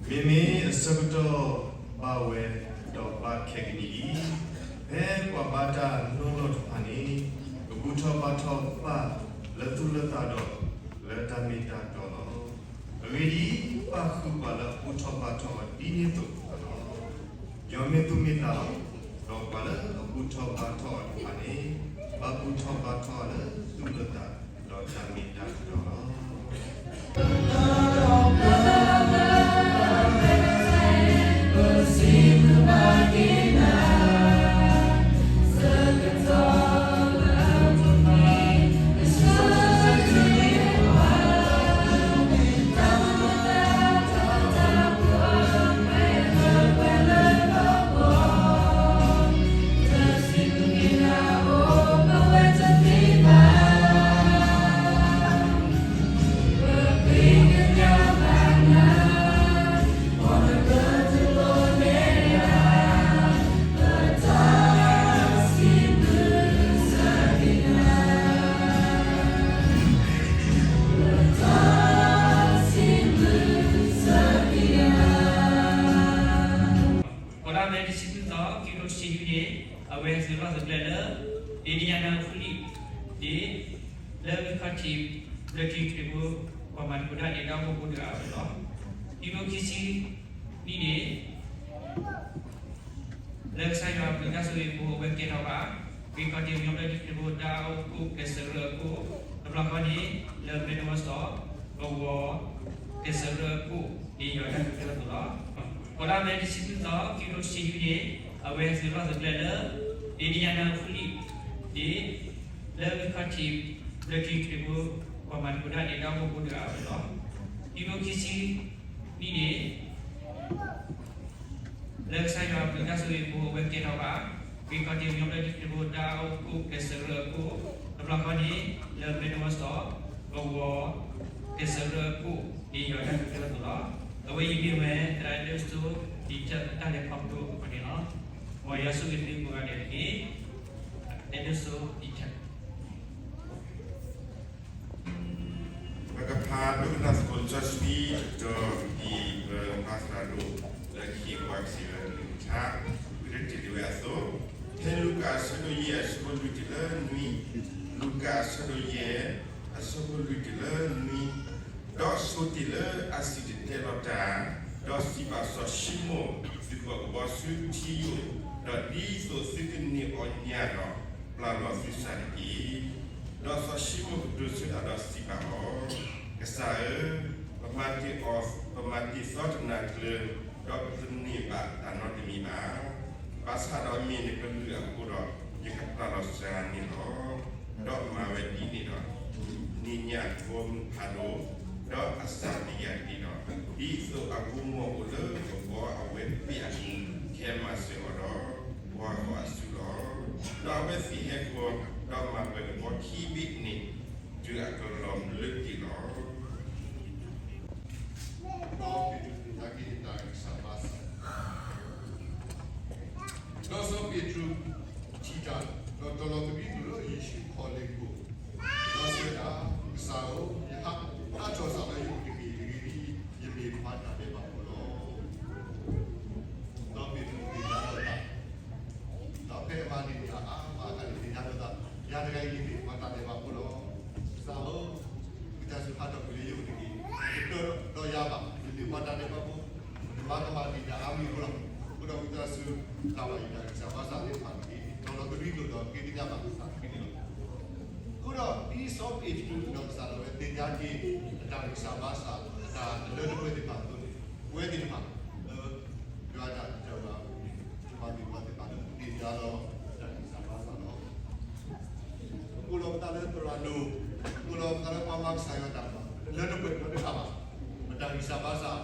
မ့မ့ၢ်အဆၢကတီၢ်ဘၣ်ဝဲဒီးဘၣ်ခဲကနံၣ်အံၤ, ဖဲပှၤဘါတၢ်နီၢ်နီၢ်တဖၣ်န့ၣ် ကဘူၣ်ထီၣ်ဘါထီၣ်ပၢ်လၢသူၣ်လၢသးဒီးလၢတၢ်မ့ၢ်တၢ်တီလီၤ. အဂ့ၢ်ဒ်အံၤ, ပၢ်ဃုပှၤလၢအဘူၣ်ထီၣ်ဘါထီၣ်အီၤဒ်န့ၣ်အသိးလီၤ. ယွၤမ့ၢ်သူၣ်မ့ၢ်သးလီၤ. ဒီးပှၤလၢအဘူၣ်ထီၣ်ဘါထီၣ်အီၤတဖၣ်န့ၣ် ဘၣ်ဘူၣ်ထီၣ်ဘါထီၣ်အီၤလၢသူၣ်လၢသးဒီးတၢ်မ့ၢ်တၢ်တီလီၤ. ဃိးလါမ့ၤတဆံဃုသီ ခံကထိတဆံယဲၢ်နံၣ်, အဝဲသုးလီၢ်သုးကျဲလၢ ဒ့နံၣ်ညါနၢ်ဟူလံန့ၣ် လၢဂံၢ်ခီၣ်ထံး ဘျၢထံခရံာ်ဖိ ပှၤမၤသကိးတၢ်န့ၣ် တၢ်အိၣ်ဖှိၣ်ဖိတဂၤအဝဲလီၤ. ခံကထိခံဆံနံၣ်န့ၣ် လၢကစၢ်ယွၤအဘျုးတၢ်ဆိၣ်ဂ့ၤအဃိ အဝဲကဲထီၣ်ဘၣ် ဂံၢ်ခီၣ်ထံးကညီဘျၢထံခရံာ်ဖိတၢ်အိၣ်ဖှိၣ်ကဲစၢးရၢအခိၣ်, တဘျီဃီန့ၣ် လၢမဲၢ်တဝီစီၤ ကဝီၤကဲစၢးရၢအခိၣ်န့ၣ် ယွၤတၢ်ကတိၤအသိးလီၤ. ဃိးလါမ့ၤတဆံဃုသီ ခံကထိတဆံယဲၢ်နံၣ်န့ၣ် အဝဲသုးလီၢ်သုးကျဲလၢ ဒ့နံၣ်ညါနၢ်ဟူလံန့ၣ် လၢဂံၢ်ခီၣ်ထံး ဘျၢထံခရံာ်ဖိ ပှၤမၤသကိးတၢ်န့ၣ် တၢ်အိၣ်ဖှိၣ်ဖိတဂၤအဝဲလီၤ. ခံကထိခံဆံနံၣ်န့ၣ် လၢကစၢ်ယွၤအဘျုးတၢ်ဆိၣ်ဂ့ၤအဃိ အဝဲကဲထီၣ်ဘၣ် ဂံၢ်ခီၣ်ထံးကညီဘျၢထံခရံာ်ဖိတၢ်အိၣ်ဖှိၣ်ကဲစၢးရၢအခိၣ်, တဘျီဃီန့ၣ် လၢမဲၢ်တဝီစီၤ ကဝီၤကဲစၢးရၢအခိၣ်န့ၣ် ယွၤတၢ်ကတိၤအသိးလီၤ. အဝဲအံၤမ့ၢ်ဝဲ သရၣ်အဲၣ်ဒိၣ်စိၤ ပံၤထၢၣ် အတၢ်လဲၤခီဖျိအဃိန့ၣ်လီၤ. မ်ယွၤဆိၣ်ဂ့ၤသုကိးဂၤဒဲးတက့ၢ်. အဲၣ်ဒိၣ်စိၤ ပံၤထၢၣ် ပကဖးဒိကနၣ်သကိးလံာ်စီဆှံ တတီၤဒ်ပဖးသရၣ်ဒိၣ်လၢခံ ပှၤကစံးဝဲကလုၢ်ကထါ ပကတ့ၢ်ဒံးဝဲအသိး, ဖဲလူၤကၣ်အဆၢဒိၣ်ယဲၢ် အဆၢဖိလွံၢ်တုၤလၢနွံ, လူၤကၣ်အဆၢဒိၣ်ယဲၢ် အဆၢဖိလွံၢ်တုၤလၢနွံ, ဒီးဆိတ့ၢ်လၢအစံၣ်တဲၤတဲလီၤတၢ်, ဒီးစံးဘၣ်စီၤၡံမိၣ်, သုးပၢၤကဘီဆူထံယိာ်, ဒီးဒ်သိးသုကန့ၢ်အီၤညၣ်ဒီး ပျၢ်လီၤသုသးတက့ၢ်. ဒီးစီၤၡံမိၣ်ကတိၤဆၢတၢ်ဒီးစံးဘၣ်အီၤ, ကစၢ်ဧၢ, ပမၤတ့ၢ်အီၤ, ပမၤတ့ၢ်သီတနၤကျၢၤ, ဒီးပတန့ၢ်ဘၣ်တၢ်နီတမံၤဘၣ်. ဘၣ်ဆၣ်ဒီးမ့ၢ်နကလုၢ်အဃိဒီး ယကပျၢ်လီၤစှၤန့ၣ်လီၤ. ဒီးမၤဝဲဒ်န့ၣ်ဒီး န့ၢ်ညၣ်ဘီမုၢ်ဖးဒိၣ်, ဒီးအစၢ်တယၢ်တက့ၢ်ဒီး, ဒ်သိးအဂီၢ်မီၢ်အိၣ်လၢကဘီအဝဲသ့ၣ်အပူၤ ခဲမၤစၢၤအီၤဒီး ပှၤဂီၤအစုလီၤ. ဒီးအဝဲသ့ၣ်ဟဲဃီၤ, ဒီးမၤပှဲၤကဘီခံဘ့ၣ်န့ၣ် တုၤအကလီၤဘျၢတ့ၢ်လီၤ. ဒီးစီၤပ့းတရူးထံၣ်တၢ်, ဒီးတီၤလီၤသဘံၣ်လၢယ့ၣ်ၡူးခီၣ်လ့ၢ်ခိၣ်, ဒီးစံးဝဲဒၣ်, ကစၢ်ဧၢ, ယဟးထီၣ်စးလၢယအိၣ်တက့ၢ်, အဂ့ၢ်ဒ်အံၤ, ယမ့ၢ်ပှၤတၢ်ဒဲးဘးဖိလီၤ. စီၤပ့းတရူးသ့ၣ်ညါလီၤသး ဒီးဖဲအမၤန့ၢ်တၢ်အါမးအခါန့ၣ် သ့ၣ်ညါလီၤသး, ယၤတဂၤအံၤမ့ၢ်ပှၤတၢ်ဒဲးဘးဖိလီၤ. ကစၢ်ဧၢ, ဝံသးစူၤဟးထီၣ်ကွံာ်လၢယအိၣ်တက့ၢ်, တကြၢးဒီးယၤဘၣ်, ယမ့ၢ်ပှၤတၢ်ဒဲးဘးဖိ, ယမၤကမၣ်တ့ၢ်တၢ်အါမံၤအဃိလီၤ. အဃိဒီးဝံသးစူၤ တၢ်ဘၣ်ယတၢ်ဂံၢ်စၢ်ဘါစၢ်သ့ၣ်တဖၣ်တက့ၢ်, တီၤလီၤသဘံၣ်လၢဒီးက့ၤသ့ၣ်ညါဘၣ်ကစၢ်တက့ၢ်န့ၣ်လီၤ. အဃိဒီးဒ်စီၤပ့းတရူးဒီးကစၢ်ဒၣ်ဝဲသ့ၣ်ညါက့ၤ အတၢ်ဂံၢ်စၢ်ဘါစၢ် အတၢ်လၢတပှဲၤသ့ၣ်တဖၣ်အသိးန့ၣ်, ပဝဲသ့ၣ်တဖၣ် လၢ ယွၤတၢ်ကတိၤဘၣ်အပူၤန့ၣ်, ပမၤသ့ၣ်ပှၤသ့ၣ်တဖၣ်လၢပသ့ၣ်ညါလီၤ တၢ်ဂံၢ်စၢ်ဘါစၢ်လီၤ. ပကိးလီၤပသးလၢသရၣ်ဒိၣ်, ပကိးလီၤပသးလၢပှၤမၤကစၢ်ယွၤတၢ်ဘၣ်, လၢတပှဲၤဒီးတခါဘၣ်, ပတၢ်ဂံၢ်စၢ်ဘါစၢ်,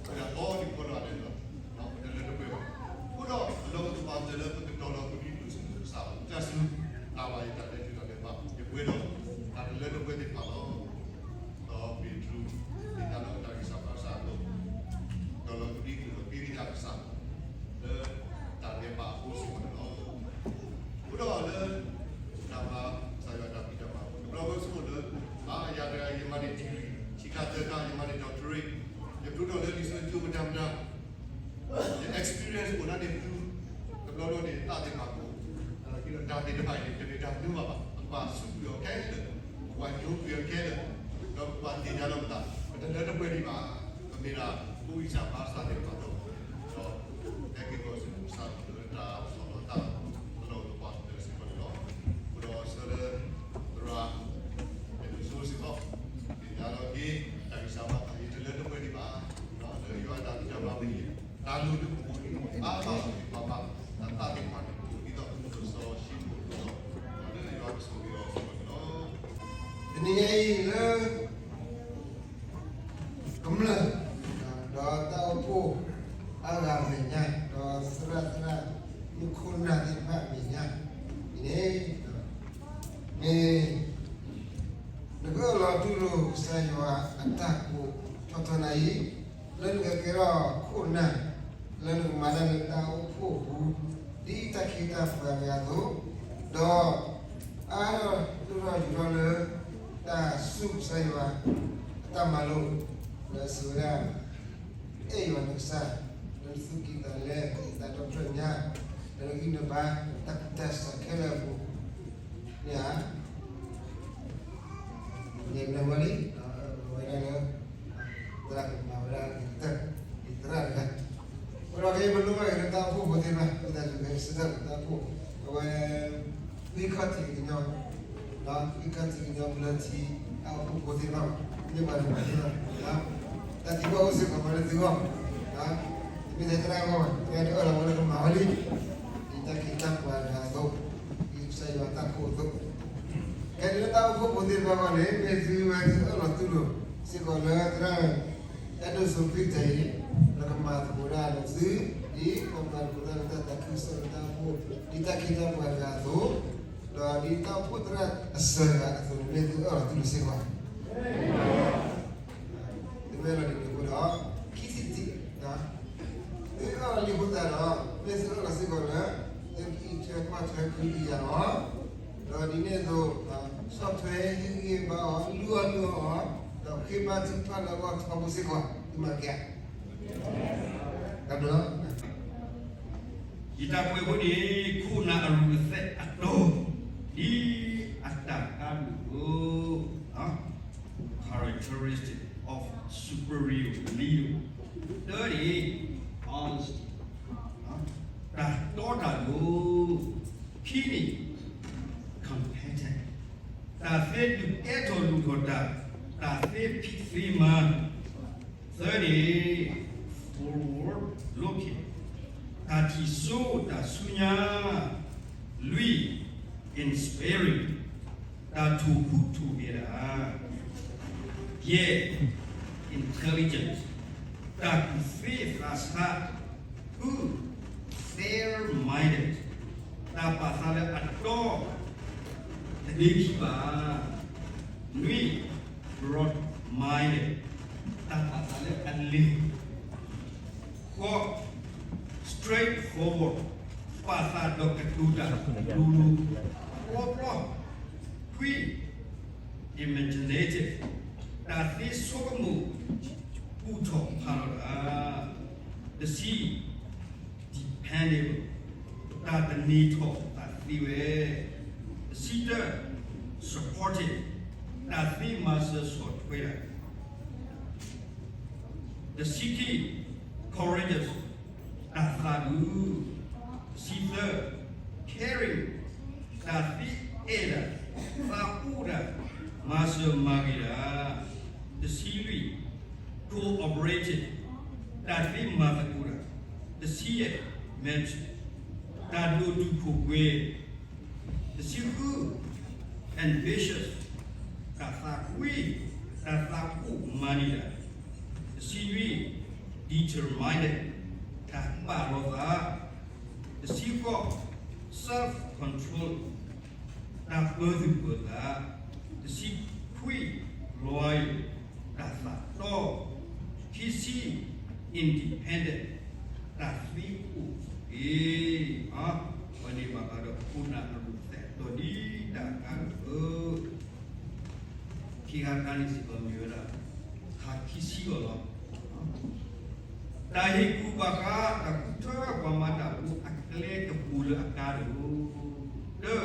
ပတၢ်ဘီဒံးခီလီၤဂာ်ဒဲးလီၤ, ပတလၢတပှဲၤဘၣ်. အဃိဒီး အလီၢ်အိၣ်သပှၢ်တၢၢ်လၢပကတီၤလီၤသဘံၣ်လၢကစၢ်, ဝံသးစူၤ တၢ်ဘၣ်ယတၢ်လဲၤထံၣ်တၢ်လဲၤဘၣ် ယပှဲၤဒီး တၢ်တလၢတပှဲၤသ့ၣ်တဖၣ်လီၤ. ဒီးပ့းတရူး သ့ၣ်ညါလၢတၢ်ဂံၢ်စၢ်ဘါစၢ်အသိး, တီၤလီၤသဘံၣ်လၢဒီးက့ၤသ့ၣ်ညါကစၢ် လၢတၢ်ဒဲးဘးအဃိစ့ၢ်ကီးန့ၣ်လီၤ. အဃိဒီးလၢ တၢ်မၤကစၢ်ယွၤတၢ်ဖံးတၢ်မၤအဃိ တဘျီဃီဆိကမိၣ်လၢ အါ ယၤတဂၤအံၤ ယမၤန့ၢ် degree ဆံးခါသၢခါ ယမၤန့ၢ် doctorate, ယဖျိထီၣ်လၢလံာ်စီဆှံကၠိပတၢၢ် သ့ၣ်တဖၣ်အပူၤ, ဒီးတၢ်သ့ၣ်တဖၣ်အံၤန့ၣ် တမ့ၢ်တၢ်တူၢ်ဘၣ်ဘၣ်. ပကဘၣ်စူးကွံာ်အီၤခဲလၢာ်, ပကဘၣ်ညိကွံာ်အီၤခဲလၢာ်, ဒီးပကဘၣ်သ့ၣ်ညါလီၤပသး, ပတလၢတပှဲၤဒံးဘၣ်. ပမ့ၢ်ဒၣ် ဖိဂံၢ်စၢ်ဘါစၢ်သ့ၣ်တဖၣ်လီၤ. ဒီးဟဲက့ၤဒီးစ့ၢ်ကီး ကစၢ်လၢတၢ်အီၣ်စီၣ်လီၤတၢ်လီၢ်လၢပှၤကတၢၢ်စ့ၢ်ကီးန့ၣ်လီၤ. အဃိဒီးဆၢလၢ သရၣ် အဲၣ်ဒိးစိစ့ၢ်ကီး သ့ၣ်ညါလီၤက့ၤ တၢ်ဂံၢ်စၢ်ဘါစၢ်အံၤ တလၢတပှဲၤဒံးဘၣ်. လၢယွၤအတၢ်ဂံၢ်တၢ်ဘါအံၤ တၢ်လိၣ်ဒုးပမိၢ်န့ၣ် အါဘၣ်အီၤသ့ၣ်တဖၣ်ဘၣ်, တၢ်သ့ၣ်တဖၣ်န့ၣ် အိၣ်ဒ်သိး ဒ်သိးစီၤၡံမိၣ်အသိးလီၤ. လၢယွၤကဆိၣ်ဂ့ၤအီၤစ့ၢ်ကီးန့ၣ်လီၤ. တနံၤအံၤလၢ ကမျၢၢ် ဒီးတၢ်အိၣ်ဖှိၣ်အါဂၤအမဲာ်ညါ, ဒီးသရၣ်သရၣ်မုၣ်ခိၣ်နၢ်သ့ၣ်တဖၣ်အမဲာ်ညါအံၤန့ၣ်, မ့ၢ် နကအၢၣ်လီၤတူၢ်လိာ်ကစၢ်ယွၤအတၢ်ကိးထီၣ်ထီနၤအံၤ, လၢနကကဲထီၣ်ခိၣ်နၢ်, လၢနကမၤတၢ်လၢတၢ်အိၣ်ဖှိၣ်အပူၤ, ဒ်တၢ်ခ့တၢ်ပှၤတဂၤအသိး, ဒီး အါထီၣ်ဒိၣ်ထီၣ်ယိာ်ထီၣ်လၢ တၢ်စူၢ်ကစၢ်ယွၤအတၢ်မၤလိာ်, လၢအစံးဝဲဒၣ် အဲၣ်ယွၤနကစၢ် လၢနသူၣ်ကံၢ်သးလဲ, လၢနသးဒီဖျၢၣ်ညါ, လၢနဂံၢ်နဘါ, တၢ်ကူၣ်တၢ်ဆးခဲလၢာ်အပူၤ, မ့ၢ်ဧါ. ယဲၢ်နဝဲလံ, အဝဲဒၣ်လၢ သရၣ်ကမၤဝဲဒၣ်ကတၢၢ်, ယသရၣ်တဂၤ, အဃိဒီးခဲအံၤပလိၣ်ဘၣ်က့ၤလၢတၢ်အိၣ်ဖှိၣ်ဖိသ့ၣ်တဖၣ်, ပသးစူၤက့ၤကစၢ်တၢ်အိၣ်ဖှိၣ်, အဝဲ သုခီၣ်ထံးကညီ, သုခီၣ်ထံးကညီဘျၢထံ တၢ်အိၣ်ဖှိၣ်ဖိသ့ၣ်တဖၣ်, မ့ၢ်ပှၤတဖၣ်သ့ၣ်တဖၣ်, တၢ်သံကွၢ်အိၣ်စ့ၢ်ကီးမၤလၢသုဂီၢ်, တမ့ၢ်ထဲသရၣ်အဂီၢ်ဘၣ်, တမ့ၢ်တအၢၣ်လီၤဝဲလၢကမၤဝဲလံ, ဒ်တၢ်ခ့တၢ်ပှၤတဂၤအသိး, ဒ်ကစၢ်ယွၤတၢ်ခိၣ်အသိး, ခဲအံၤလၢတၢ်အိၣ်ဖှိၣ်ဖိသ့ၣ်တဖၣ်အဂီၢ်န့ၣ် မ့ၢ်သုဝဲသုအၢၣ်လီၤတူၢ်လိာ်စ့ၢ်ကီးလၢသရၣ် အဲၣ်ဒိးစိဖံတၢ်အံၤ, လၢကမၤသကိးတၢ်ဒီးသု, ဒ်ပှၤမၤသကိးတၢ်လၢတၢ်သးခုကစီၣ်လၢတၢ်အိၣ်ဖှိၣ်, ဒ်တၢ်ခ့တၢ်ပှၤတဂၤအသိး, ဒီးဒ်တၢ်အိၣ်ဖှိၣ်သရၣ်အစၢၤတဂၤအသိးန့ၣ် မ့ၢ်သုအၢၣ်လီၤတူၢ်လိာ်စ့ၢ်ကီး, သုမ့ၢ်လီၤဒ်န့ၣ်အဃိဒီး, ခံထံၣ်တထံၣ်, သုအၢၣ်လီၤလံအဃိသတးဒီး, မ့ၢ်သုအၢၣ်လီၤစ့ၢ်ကီးလၢ သုကအံးထွဲကွၢ်ထွဲကဟုကယာ်အီၤ, ဒီးဒ်န့ၣ်အသိး, ဆီၣ်ထွဲဟ့ၣ်ဂံၢ်ဟ့ၣ်ဘါအီၤ, လုၢ်အီၣ်လုၢ်အီအီၤ, ဒီးဃ့ဘါထုကဖၣ်လၢအဂီၢ်ထီဘိစ့ၢ်ကီး, သုမၤက့ၤဧါ. တၢ်ဘျုးလီၤ. ယတၢ်ကွဲးဖိန့ၣ် ခိၣ်နၢ်အရူၢ်အသဲးအတီ, ဒ်အတၢ်ကါဒိၣ်အသိး, characteristic of superior leader, တၢန့ၣ် honesty, တၢ်တီတၢ်လိၤ, ခံန့ၣ် compassion, တၢ်သ့ဒုးကဲထီၣ်လိၣ်ထီၣ်တၢ်, တၢ်သ့ဖံးသ့မၤ, သၢန့ၣ် forward looking, တၢ်ထံၣ်စိတၢ်ဆူညါ, လွံၢ် inspiring, တၢ်ထိၣ်ဟူးထိၣ်ဂဲၤတၢ်, ယဲၢ် intelligent, တၢ်ကူၣ်သ့သးဆး, ဃု fair-minded, တၢ်ပာ်သးလၢအတီ, တမ့ၢ်ခံဘၣ်, နွံ broad-minded, တၢ်ပာ်သးလၢအလ့ၤ, ဃိး straightforward, ပာ်သးဒီးကတိၤတၢ်ဒိၣ်ဒိၣ်ပျီပျီ, ခွံ imaginative, တၢ်သ့ဆိကမိၣ် ဘူၣ်ထီၣ်ဖးထီၣ်တၢ်, တဆံ dependable, တၢ်တန့ၢ်ထီၣ်သးသ့ဝဲ, တဆံတၢ supportive, တၢ်သ့မၤစၢၤဆီၣ်ထွဲတၢ်, တဆံခံ courageous, တၢ်သးဒူ, တဆံသၢ caring, တၢ်သ့အဲၣ်တၢ်, သးအိၣ်တၢ်, မၤစၢၤမၤဂ့ၤတၢ်, တဆံလွံၢ် cooperative, တၢ်သ့မၤသကိးတၢ်, တဆံယဲၢ် mature, တၢ်ဒိၣ်တုာ်ခိၣ်ပှဲၤ, တဆံဃု ambitious, တၢ်သးကွံ, တၢ်သးအိၣ်မၤန့ၢ်တၢ်, တဆံနွံ determined, တၢ်ပာ်လီၤသး, တဆံဃိး self-control, တၢ်ပၢၤသူၣ်ပၢၤသး, တဆံခွံ loyal, တၢ်သးတီ, ခံဆံ independent, တၢ်သ့အိၣ်သ့, အဝဲန့ၣ်ဘၣ်ဃးဒီးခိၣ်နၢ်အရူၢ်အသဲးအတီ ဒ်တၢ်ကါဒိၣ်အသိး ခံခါတခါန့ၣ်စ့ၢ်ကီးမ့ၢ်ဝဲဒၣ် ခါခံဆံအဂီၢ်လီၤ. တၢ်ဟ့ၣ်ကူၣ်ဘၣ်ဃးတၢ်ဃုထၢပှၤမၤတၢ်ဖိအ ကျဲကပူၤလၢအကါတအိၣ်, တၢ,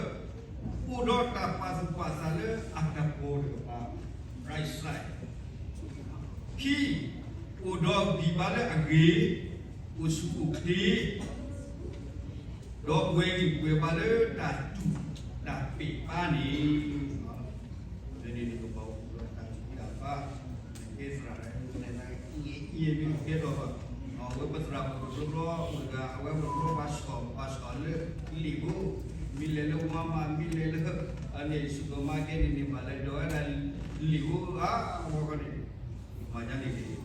အိၣ်ဒီးတၢ်ပာ်သူၣ်ပာ်သးလၢအတပီၤတကပၤ, right side, ခံ, အိၣ်ဒီးဂံၢ်ဘါလၢအဂ့ၤ, အိၣ်ဆူၣ်အိၣ်ချ့ ဒီးပှဲၤဂံၢ်ပှဲၤဘါလၢတၢ်တူၢ်တၢ်ပ့ၢ်ဘါန့ၣ်, ဖဲန့ၣ်န့ၣ်ကဘၣ်အိၣ်ဒီးတၢ်တူၢ်တၢ်ပ့ၢ်ဘါ, ကဲသရၣ်, အံၤမ့ၢ်ကဲထီၣ်ဘၣ်, အဝဲပသရၣ်ပတြီဘျီအိၣ်တဂၤ, အဝဲပတြီဘၣ်ဆီၣ်, ဘၣ်ဆီၣ်လၢလံာ်ဖိ, မ့ၢ်လဲၤလၢ Walmart, မ့ၢ်လဲၤလၢ အန့ၣ် supermarket န့ၣ်န့ၣ် ဘၣ်လဲၤဒိးဝဲဒၣ်လံာ်ဖိဧါ, အဝဲန့ၣ် မၤဒ်န့ၣ်န့ၣ်,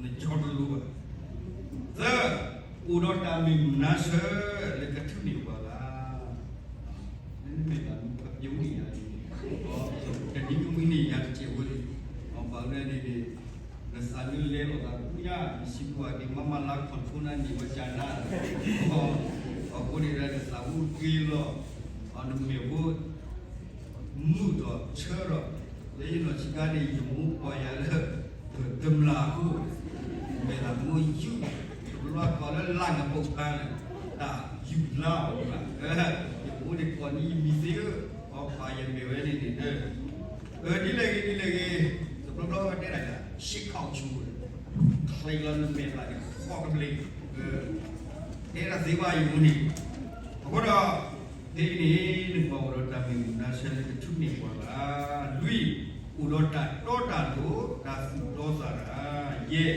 နကၠီတလိၤဘၣ်. သၢ, အိၣ်ဒီးတၢ်မုာ်မုာ်နါဆၢလၢကထုးန့ၢ်ပှၤဂၤ, နမ့ၢ်တၢ်မုာ်အပျိန့ၣ်ယၤန့ၣ်, တနံၤမ့ၢ်န့ၢ်ယၤတကဲးဖိန့ၣ်, ဘၣ်မနုၤန့ၣ်န့ၣ်, နသးမ့ၢ်လဲလိာ်သးသ့ၣ်ညါ, နစံးဘျုးဘၣ်က့ၤ မၤမၤလၢ control နၤန့ၣ် ဝဲကနၤ, အဃိန့ၣ်ဒီးနသးမူက့ၤလီၤ, နမဲာ်ဖိ မုာ်ထီၣ်ဆၢထီၣ်, လၢယနီၢ်ဆံးခါန့ၣ် ယမိၢ်ပီၢ်ယၤလၢ တမျၢ်အဃိ, မဲာ်သးမိၢ်ယူၢ်, တဘျီကီးလၢလါကပိာ်ခါန့ၣ်, တၢ်ယူၢ်လါအီၤန့ၣ်ဘၣ်, ယမိၢ်န့ၣ်ကိးန့ၢ်ယမံၤသ့ဧၢ, ပီၢ်ယၤမဲာ်ဝဲန့ၣ်န့ၣ်, ဒ်လဲၣ်ဂ့ၤဒ်လဲၣ်ဂ့ၤ, တဘျီဘျီဝဲတဲဒၣ်ယၤ ရှ့းခီၣ်ဆူၣ်, ချ့လီၤနမဲာ်သးန့ၣ် ဃီကဘျံး, တဲဒၣ်သ့ဘၣ်ယမိၢ်န့ၣ်, အဃိဒီး ဖဲအံၤန့ၣ် နကဘၣ်အိၣ်ဒီးတၢ်မုာ်မုာ်နါဆၢလၢကထုးန့ၢ်ပှၤဂၤ, လွံၢ်, အိၣ်ဒီးတၢ်တီတၢ်လိၤ, တၢ်သူၣ်တီသးတၢ်, ယဲၢ်,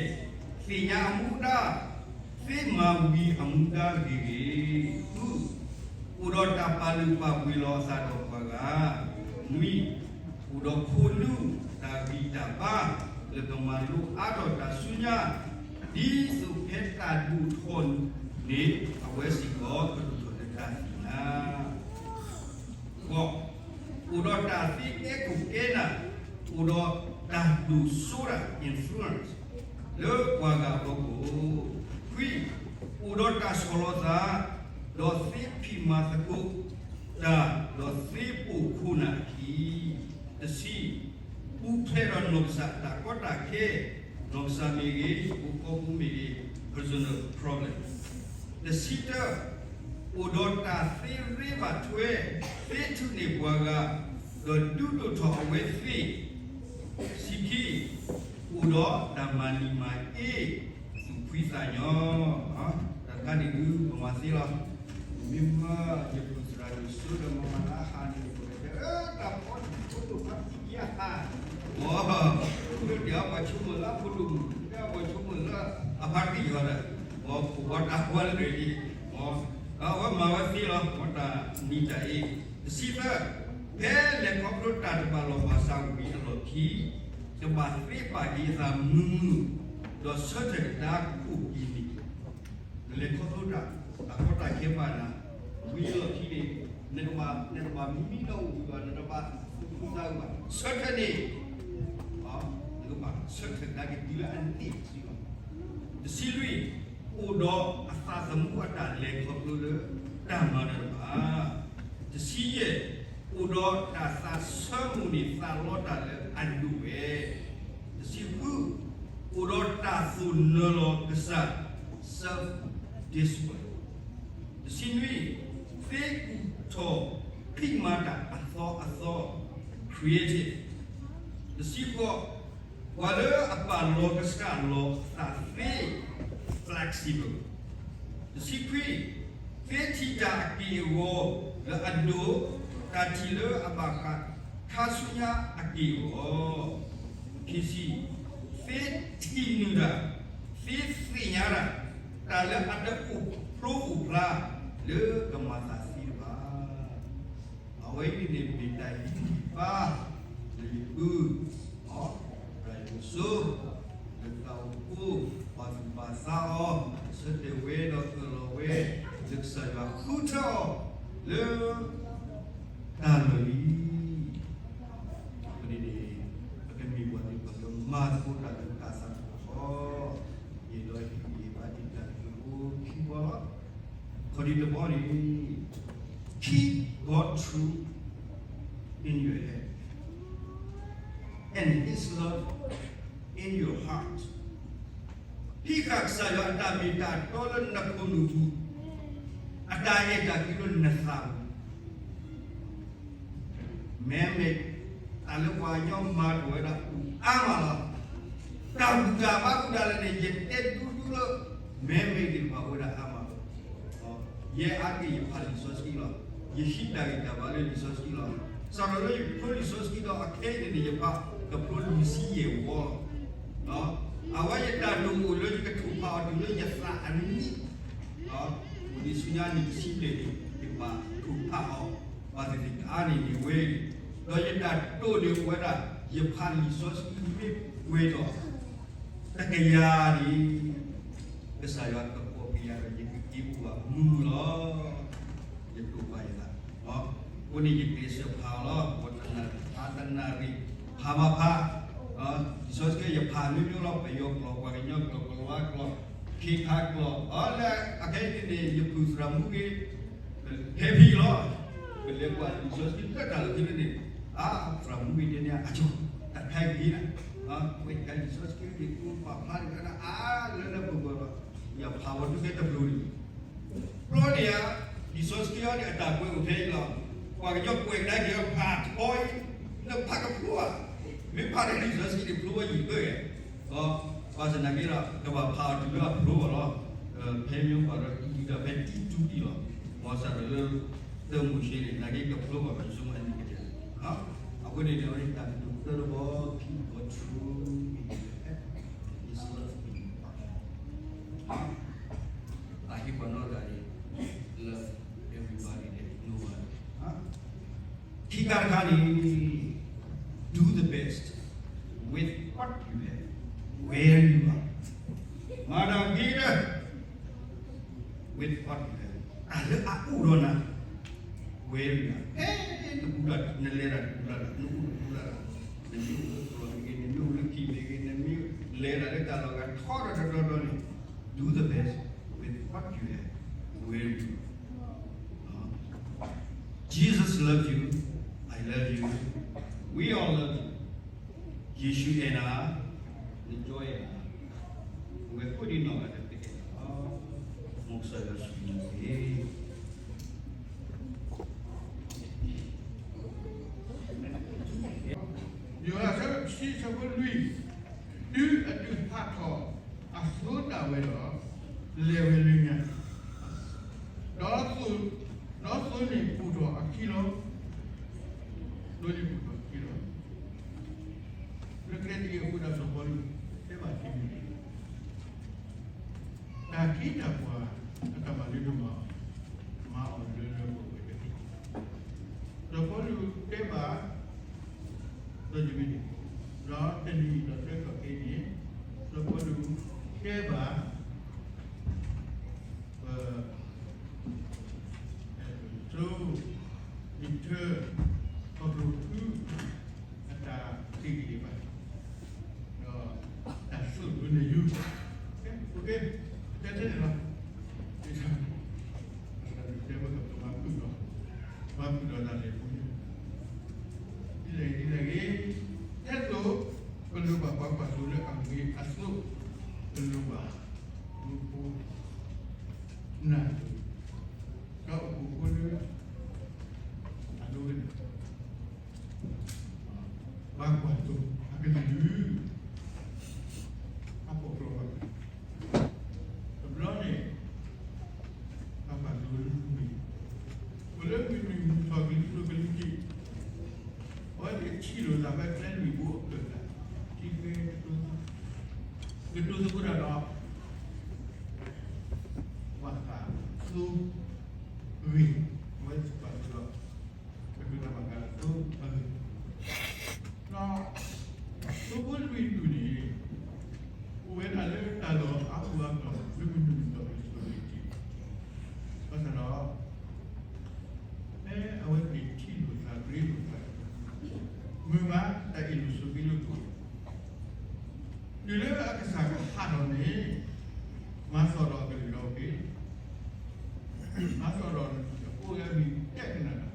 သ့ၣ်ညါအမူဒါ, သ့မၤဝံၤအမူဒါဂ့ၤဂ့ၤ, ဃု, အိၣ်ဒီးတၢ်ပာ်လုၢ်ပာ်ပှ့ၤလီၤအသးဒီးပှၤဂၤ, နွံ, အိၣ်ဒီးခိၣ်နူာ်တၢ်ဂံၢ်တၢ်ဘါ လၢကမၤလိအါထီၣ်တၢ်ဆူညါ, ဒ်သိးဖဲတၢ်ဒိၣ်ထီၣ်န့ၣ် အဝဲစ့ၢ်ကီးကဒိၣ်ထီၣ်လၢတၢ်သ့ၣ်ညါ, ဃိး, အိၣ်ဒီးတၢ်သ့ကဲခိၣ်ကဲနၢ်, အိၣ်ဒီးတၢ်ဒိၣ်စိတၢ် influence လၢပှၤဂၤအဖီခိၣ်, ခွံ, အိၣ်ဒီးတၢ်ဆီၣ်လီၤသး, ဒီးသ့ဖံးမၤသကိးတၢ်, ဒီးသ့ပိာ်ခိၣ်နၢ်အခံ, တဆံ, ပူၤဖျဲးဒီးနီၢ်ကစၢ်တၢ်ကီတၢ်ခဲ, နီၢ်ကစၢ်မ့ၢ်ဂ့ၤ, ဟံၣ်ဖိဃီဖိမ့ၢ်ဂ့ၤ, personal problem, တဆံတၢ, အိၣ်ဒီးတၢ်သ့ရ့ဘၣ်ထွဲ, သ့ထုးန့ၢ်ပှၤဂၤ, ဒီးဒုးဒိၣ်ထီၣ်အဝဲသ့ၣ်, တဆံခံ, အိၣ်ဒီးတၢ်မၤနံၤမၤအ့, သူၣ်ဖှံသးညီ, တၢ်တခါန့ၣ်ဒုးပမၤသ့လီၤ, မ့မ့ၢ်ယပုၢ်သရၣ်ဒိၣ်စိဒီးမၤမၤလၢအဟးန့ၣ် ပကတဲ တၢ်ဖီတၢ်ဖိဒိၣ်ဖးတံၢ်က့ၤအဟး, မ့ၢ်တဲအီၤပှၤဆိကမိၣ်လၢအဖိဒိၣ်မုၣ်, တဲအီၤပှၤဆိကမိၣ်လၢအဖါတံၢ်ယီၤဒီး, မ့ၢ်ဖိဝါတၢ်ဝါလၢန့ၣ်, မ့ၢ်အဝဲမၤဝဲသ့လီၤ, မ့ၢ်တၢ်နံၤတၢ်အ့, တဆံသၢ, ဖဲလဲၤခီဖျိတၢ်တဘၣ်လီၢ်ဘၣ်စးဝံၤအလီၢ်ခံ, ကဘၣ်သ့ပာ်က့ၤအသးမုာ်မုာ်, ဒီးဆၢထၢၣ်ကဒါခိၣ်က့ၤန့ၣ်, နလဲၤခီဖျိတၢ်, တၢ်ကီတၢ်ခဲဘၣ်နၤ, ဝံၤအလီၢ်ခံန့ၣ်, နကဘၣ်, နကဘၣ်မံနီၣ်ဝံၤဘၣ်, နတဘၣ်သူၣ်ခုသးခုဘၣ်, ဆၢထၢၣ်န့ၣ်, နကဘၣ်ဆၢထၢၣ်ကဒါက့ၤတုၤလၢအန့ၢ်တစုလီၤ. တဆံလွံၢ်, အိၣ်ဒီးအသးသမူအတၢ်လဲၤခီဖျိလၢတၢ်မၤနၢၤတဖၣ်, တဆံယဲၢ်, အိၣ်ဒီးတၢ်သးဆၢမုၢ်န့ၢ်သးလီတၢ်လၢအဒိၣ်ဝဲ, တဆံဃု, အိၣ်ဒီးတၢ်သိၣ်နၢၤလီၤကစၢ်, self discipline, တဆံနွံ, သ့ကူၣ်ထီၣ်ဖံးမၤတၢ်အသီအသီ, creative, တဆံဃိး, ပှၤလၢအပာ်လီၤကစၢ်လီၤအသးသ့, flexible, တဆံခွံ, သ့ထံၣ်တၢ်အက့ၢ်အဂီၤလၢအဒိၣ်, တၢ်ထံၣ်လၢအဘၣ်ဃးခါဆူညါအက့ၢ်အဂီၤ, ခံဆံ, သ့ထံၣ်နုာ်တၢ်, သ့သ့ၣ်ညါတၢ်, တၢ်လၢအတအိၣ်ဖျိအိၣ်ဖျါလၢကမၤသးသ့တဖၣ် အဝဲအံၤန့ၣ်မ့ၢ်တၢ်ဟ့ၣ်ဂံၢ်ဟ့ၣ်ဘါလၢယပုၢ်, ဒီးယစိ, လၢတၢ်အိၣ်ဖှိၣ်, ပာ်သူၣ်ပာ်သးအီၤ, ဆၢတဲာ်ဝဲဒီးအၢၣ်လီၤဝဲ, လၢကစၢ်ယွၤဃုထၢအီၤလၢတၢ်လီၢ်လံ. အဃိန့ၣ်န့ၣ်, ပကမ့ၢ်ပှၤသ့ၣ်တဖၣ်လၢမၤသကိးတၢ်လၢပတၢ်သးခုကစီၣ်, ယအဲၣ်ဒိးဟ့ၣ်ဂံၢ်ဟ့ၣ်ဘါဒံးတၢ်ကတိၤဖိခံဘီလီၤ. ခီၣ်ထံးတဘီန့ၣ်, keep God true in your head and his love in your heart. ဟံးဃာ်ကစၢ်ယွၤအတၢ်မ့ၢ်တၢ်တီလၢနခိၣ်နူာ်ပူၤ, အ တၢ်အဲၣ်တၢ်ကွံလၢနသးပူၤ မဲမ့ၢ် တၢ်လၢပှၤကညီမၤတၢ်ဝဲဒၣ်အိၣ်အါမးလီၤ. တၢ်ဘူၣ်တၢ်ဘါအိၣ်ဒၣ်လဲာ်န့ၣ် ယတဲဒူဒူလၢ မဲမ့ၢ်ဒ်ပှၤဝဲဒၣ်အါမးလီၤ. ယဲအါက့ၤယဖးလံာ်စီဆှံလီၤ. ယဟံးတၢ်ဂံၢ်တၢ်ဘါလၢလံာ်စီဆှံလီၤ. စးထီၣ်လၢယဖျိလံာ်စီဆှံဒီးအခဲအံၤန့ၣ်န့ၣ် ယဖးကဖျိလွံၢ်ဆံယဲၢ်ဝီလီၤ. အဝဲယတၢ်ဒိၣ်အိၣ်လၢယကထိၣ်ဖးအီၤတုၤလၢယသးအနံၣ် အိၣ်ဒံးဆူညါနံၣ်တဆံဘျဲၣ်န့ၣ် ယဘၣ်ထိၣ်ဖးအီၤ ဘၣ်သ့ၣ်သ့ၣ်ကအါန့ၣ်န့ၣ်ဝဲန့ၣ်, ဒီးယတၢ်တိာ်န့ၣ်အိၣ်ဝဲဒၣ် ယဖးလံာ်စီဆှံမ့ၢ်ပှဲၤထီၣ် တကယၤန့ၣ် ကစၢ်ယွၤကကိးက့ၤယၤဒီး ယကက့ၤအိၣ်ဘၣ်မုာ်မုာ်လီၤ. ယတိာ်ပာ်ယသး, အဃိန့ၣ် ယကျဲးစၢးဖးအီၤလီၤ. တနၣ်ရံၣ်ဖးတနၣ်ရံၣ် ဖးမၤဖး လံာ်စီဆှံယဖးမ့ၢ်မ့ၢ်လီၤ. ပယီၤကျိာ် ပှၤကညီကျိာ် ကလၤဝါကျိာ် ခ့ခါကျိာ် လၢအခဲအံၤန့ၣ် ယဖုၣ်သရၣ်မူဂ့ၤ ဟဲဖဲအံၤလီၤ. ပလဲၤကွၢ်လံာ်စီဆှံလၢတၢ်လီၢ်ခံန့ၣ် အါ သရၣ်မူဂ့ၤတဲန့ၣ် အကၠီ တၢ်ခါဂ့ၤနၤ ဝဲတခါလံာ်စီဆှံ ယကိးပာ်ဖျါတဂၤဒၣ် အါလၢလၢပှဲၤပှဲၤလီၤ. ယဖးဝဲဒၣ်ကဲတဘျီန့ၣ် ဘျီန့ၣ်ဧါ, လံာ်စီဆှံအံၤန့ၣ် အတၢ်ကွဲးအိၣ်ဖဲအံၤလီၤ. ပှၤကညီကွဲးကဒါက့ၤအဖးထီအံၤ လၢဖးကဖျိဘၣ်, မ့ၢ်ဖးဒီးလံာ်စီဆှံန့ၣ် ဖျိဝဲယံာ်ဘၢဧါ. ဘၣ်ဆၣ်သနာ်က့ဒီး ကဘၣ်ဖးအီၤတုၤလၢအဖျိဘၣ်လီၤ. ဖဲမ့ၢ်ပှၤဒီးအံၤဒီး ဖဲတံတူဒံးလီၤ. မ်စးထီၣ်လၢ သၢမိၤၡ့န့ၣ် သနာ်က့ကဖျိဘၣ် ပှၤယဆိကမိၣ်အနံၣ်ကတၢၢ်. အဃိန့ၣ် အဝဲန့ၣ်တၢ်ကတိၤသၢတဘီ keep God true in your heart, His love in your heart. တၢ်ဟ့ၣ်ပှၤနီၢ်ဂၤန့ၣ် love everybody that you know. ခံခါတခါန့ၣ် do the best with what you have, where you are. မၤတၢ်ဂ့ၤဒၣ် with what you have, တၢ်လၢအအိၣ်ဒီးနၤ where you are. ဖဲနကူတၢ် နလဲၤတၢ်တကူလၢ်လၢ် နအိၣ်တကူလၢ်လၢ်, နမ့ၢ်အိၣ်လၢကီၢ်မ့ၢ်ဂ့ၤ, နမ့ၢ်အိၣ်လၢခံမ့ၢ်ဂ့ၤ, နမ့ၢ်လဲၤတၢ်လၢတၢ်လီၢ်ဂၤထီထီၣ်တတီၤတီၤန့ၣ် do the best with what you have, where you are. Jesus love you, I love you, we all love you. ယ့ၣ်ၡူးအဲၣ်နၤ, နကၠီအဲၣ်နၤ, ပဝဲကိးဒံးနီၢ်ဂၤဒဲး ပအဲၣ်နၤလီၤ. မ်ကစၢ်ယွၤဆိၣ်ဂ့ၤနၤတက့ၢ်. ယိၤဟၣ်အဆၢဒိၣ်တဆံ အဆၢဖိလွံၢ်, တုၤအဒုးဖးထီၣ်အသိဒၣ်ဝဲဒီး လဲၤဝဲလၢညါ, ဒီးသိ, ဒီးသိန့ၣ်ပိၢ်ထီၣ်အခံလီၤ. သိန့ၣ်ပိၢ်ထီၣ်အခံလီၤ. လၢကျဲတဂ့ၤအဃိဒီး စီၤပီလူးတဲဘၣ်ခံမံၤန့ၣ် တၢ်ခ့တၢ်ပှၤအတၢ်မၤလၢဒိၣ်မး, မၤအီၤလၢလၢပှဲၤပှဲၤတက့ၢ်. စီၤပီလူးတဲဘၣ် ဒီးယမ့ၢ်န့ၣ်, ဒီးတနံၤအံၤဒီးတၢ်ကီၢ်ခဲအံၤန့ၣ် စီၤပီလူးတဲဘၣ် ပ အဲၣ်ဖ့းစူး, ပ့းတရူး, ခီဖျိဖု အတၢ်သ့ၣ်က့ၤဘၣ်, ဒီးတၢ်သိၣ်လိနဲၣ်ယုၢ်, ကဲ, တဲထဲန့ၣ်လီၤ. တဲဝဲကပမၤဖုၣ်ဒီး, မၤဖုၣ်ဒီးတၢ်လဲၤပူၤန့ၣ် ဒ်လဲၣ်ဂ့ၤဒ်လဲၣ်ဂ့ၤ, ဒ်သိး ပလိၣ်ဘၣ်ပှၤကွၢ်သိလၢအဂ့ၤအသိး, ပလိၣ်ဘၣ် မူဖိ နၢ် ဒီးအပူၤဖိလၢ အဒိဝဲန့ၣ် ဘၣ်ကွၢ်သိအကလုၢ် အပိာ်ကျိာ်ဘၣ်. တဘျီန့ၣ် ဘၣ်ကွၢ်သိလၢမုၢ်နုာ်, အိၣ်လၢမုၢ်နုာ်မုၢ်ထီၣ်ကလံၤကျိၤကလံၤထံး, အဝဲသ့ၣ်ထံၣ်လိာ်သးဖဲကျဲလွံၢ်ဘိအကၢၢ်တၢ်, ထံကျဲ ကတိၤသကိးတၢ်ဒီး ကွၢ်သးသိဂ့ၤ, အဝဲသ့ၣ်ကွၢ်သိဒီး ကတိၤတၢ်ဘၣ်ဃးသိအဂ့ၤ, ဒီး သိဖိလွံၢ်ဒူၣ်န့ၣ် အိၣ်ဝဲဒၣ်လၢတၢ်လီၢ်အါပူၤအါတီၤ လၢမုၢ်နုာ်မုၢ်ထီၣ်ကလံၤကျိၤကလံၤထံး, ဘၣ်ဆၣ်ဒီး ဖဲအဝဲသ့ၣ်ထံၣ်လိာ်သးရ့လိာ်သး, မုာ်မးတၢ်အ့ၣ်လိာ်ဆိးက့လိာ်သး, တုၤလၢအကစၢ်ကဟးထီၣ်န့ၣ် မၤသီၣ်ဒီးအကလုၢ်ဒီးက့ၤ, မၤသီၣ်ဒီးအဖိအဂၤမံၤတဲကနၣ်တၢ်,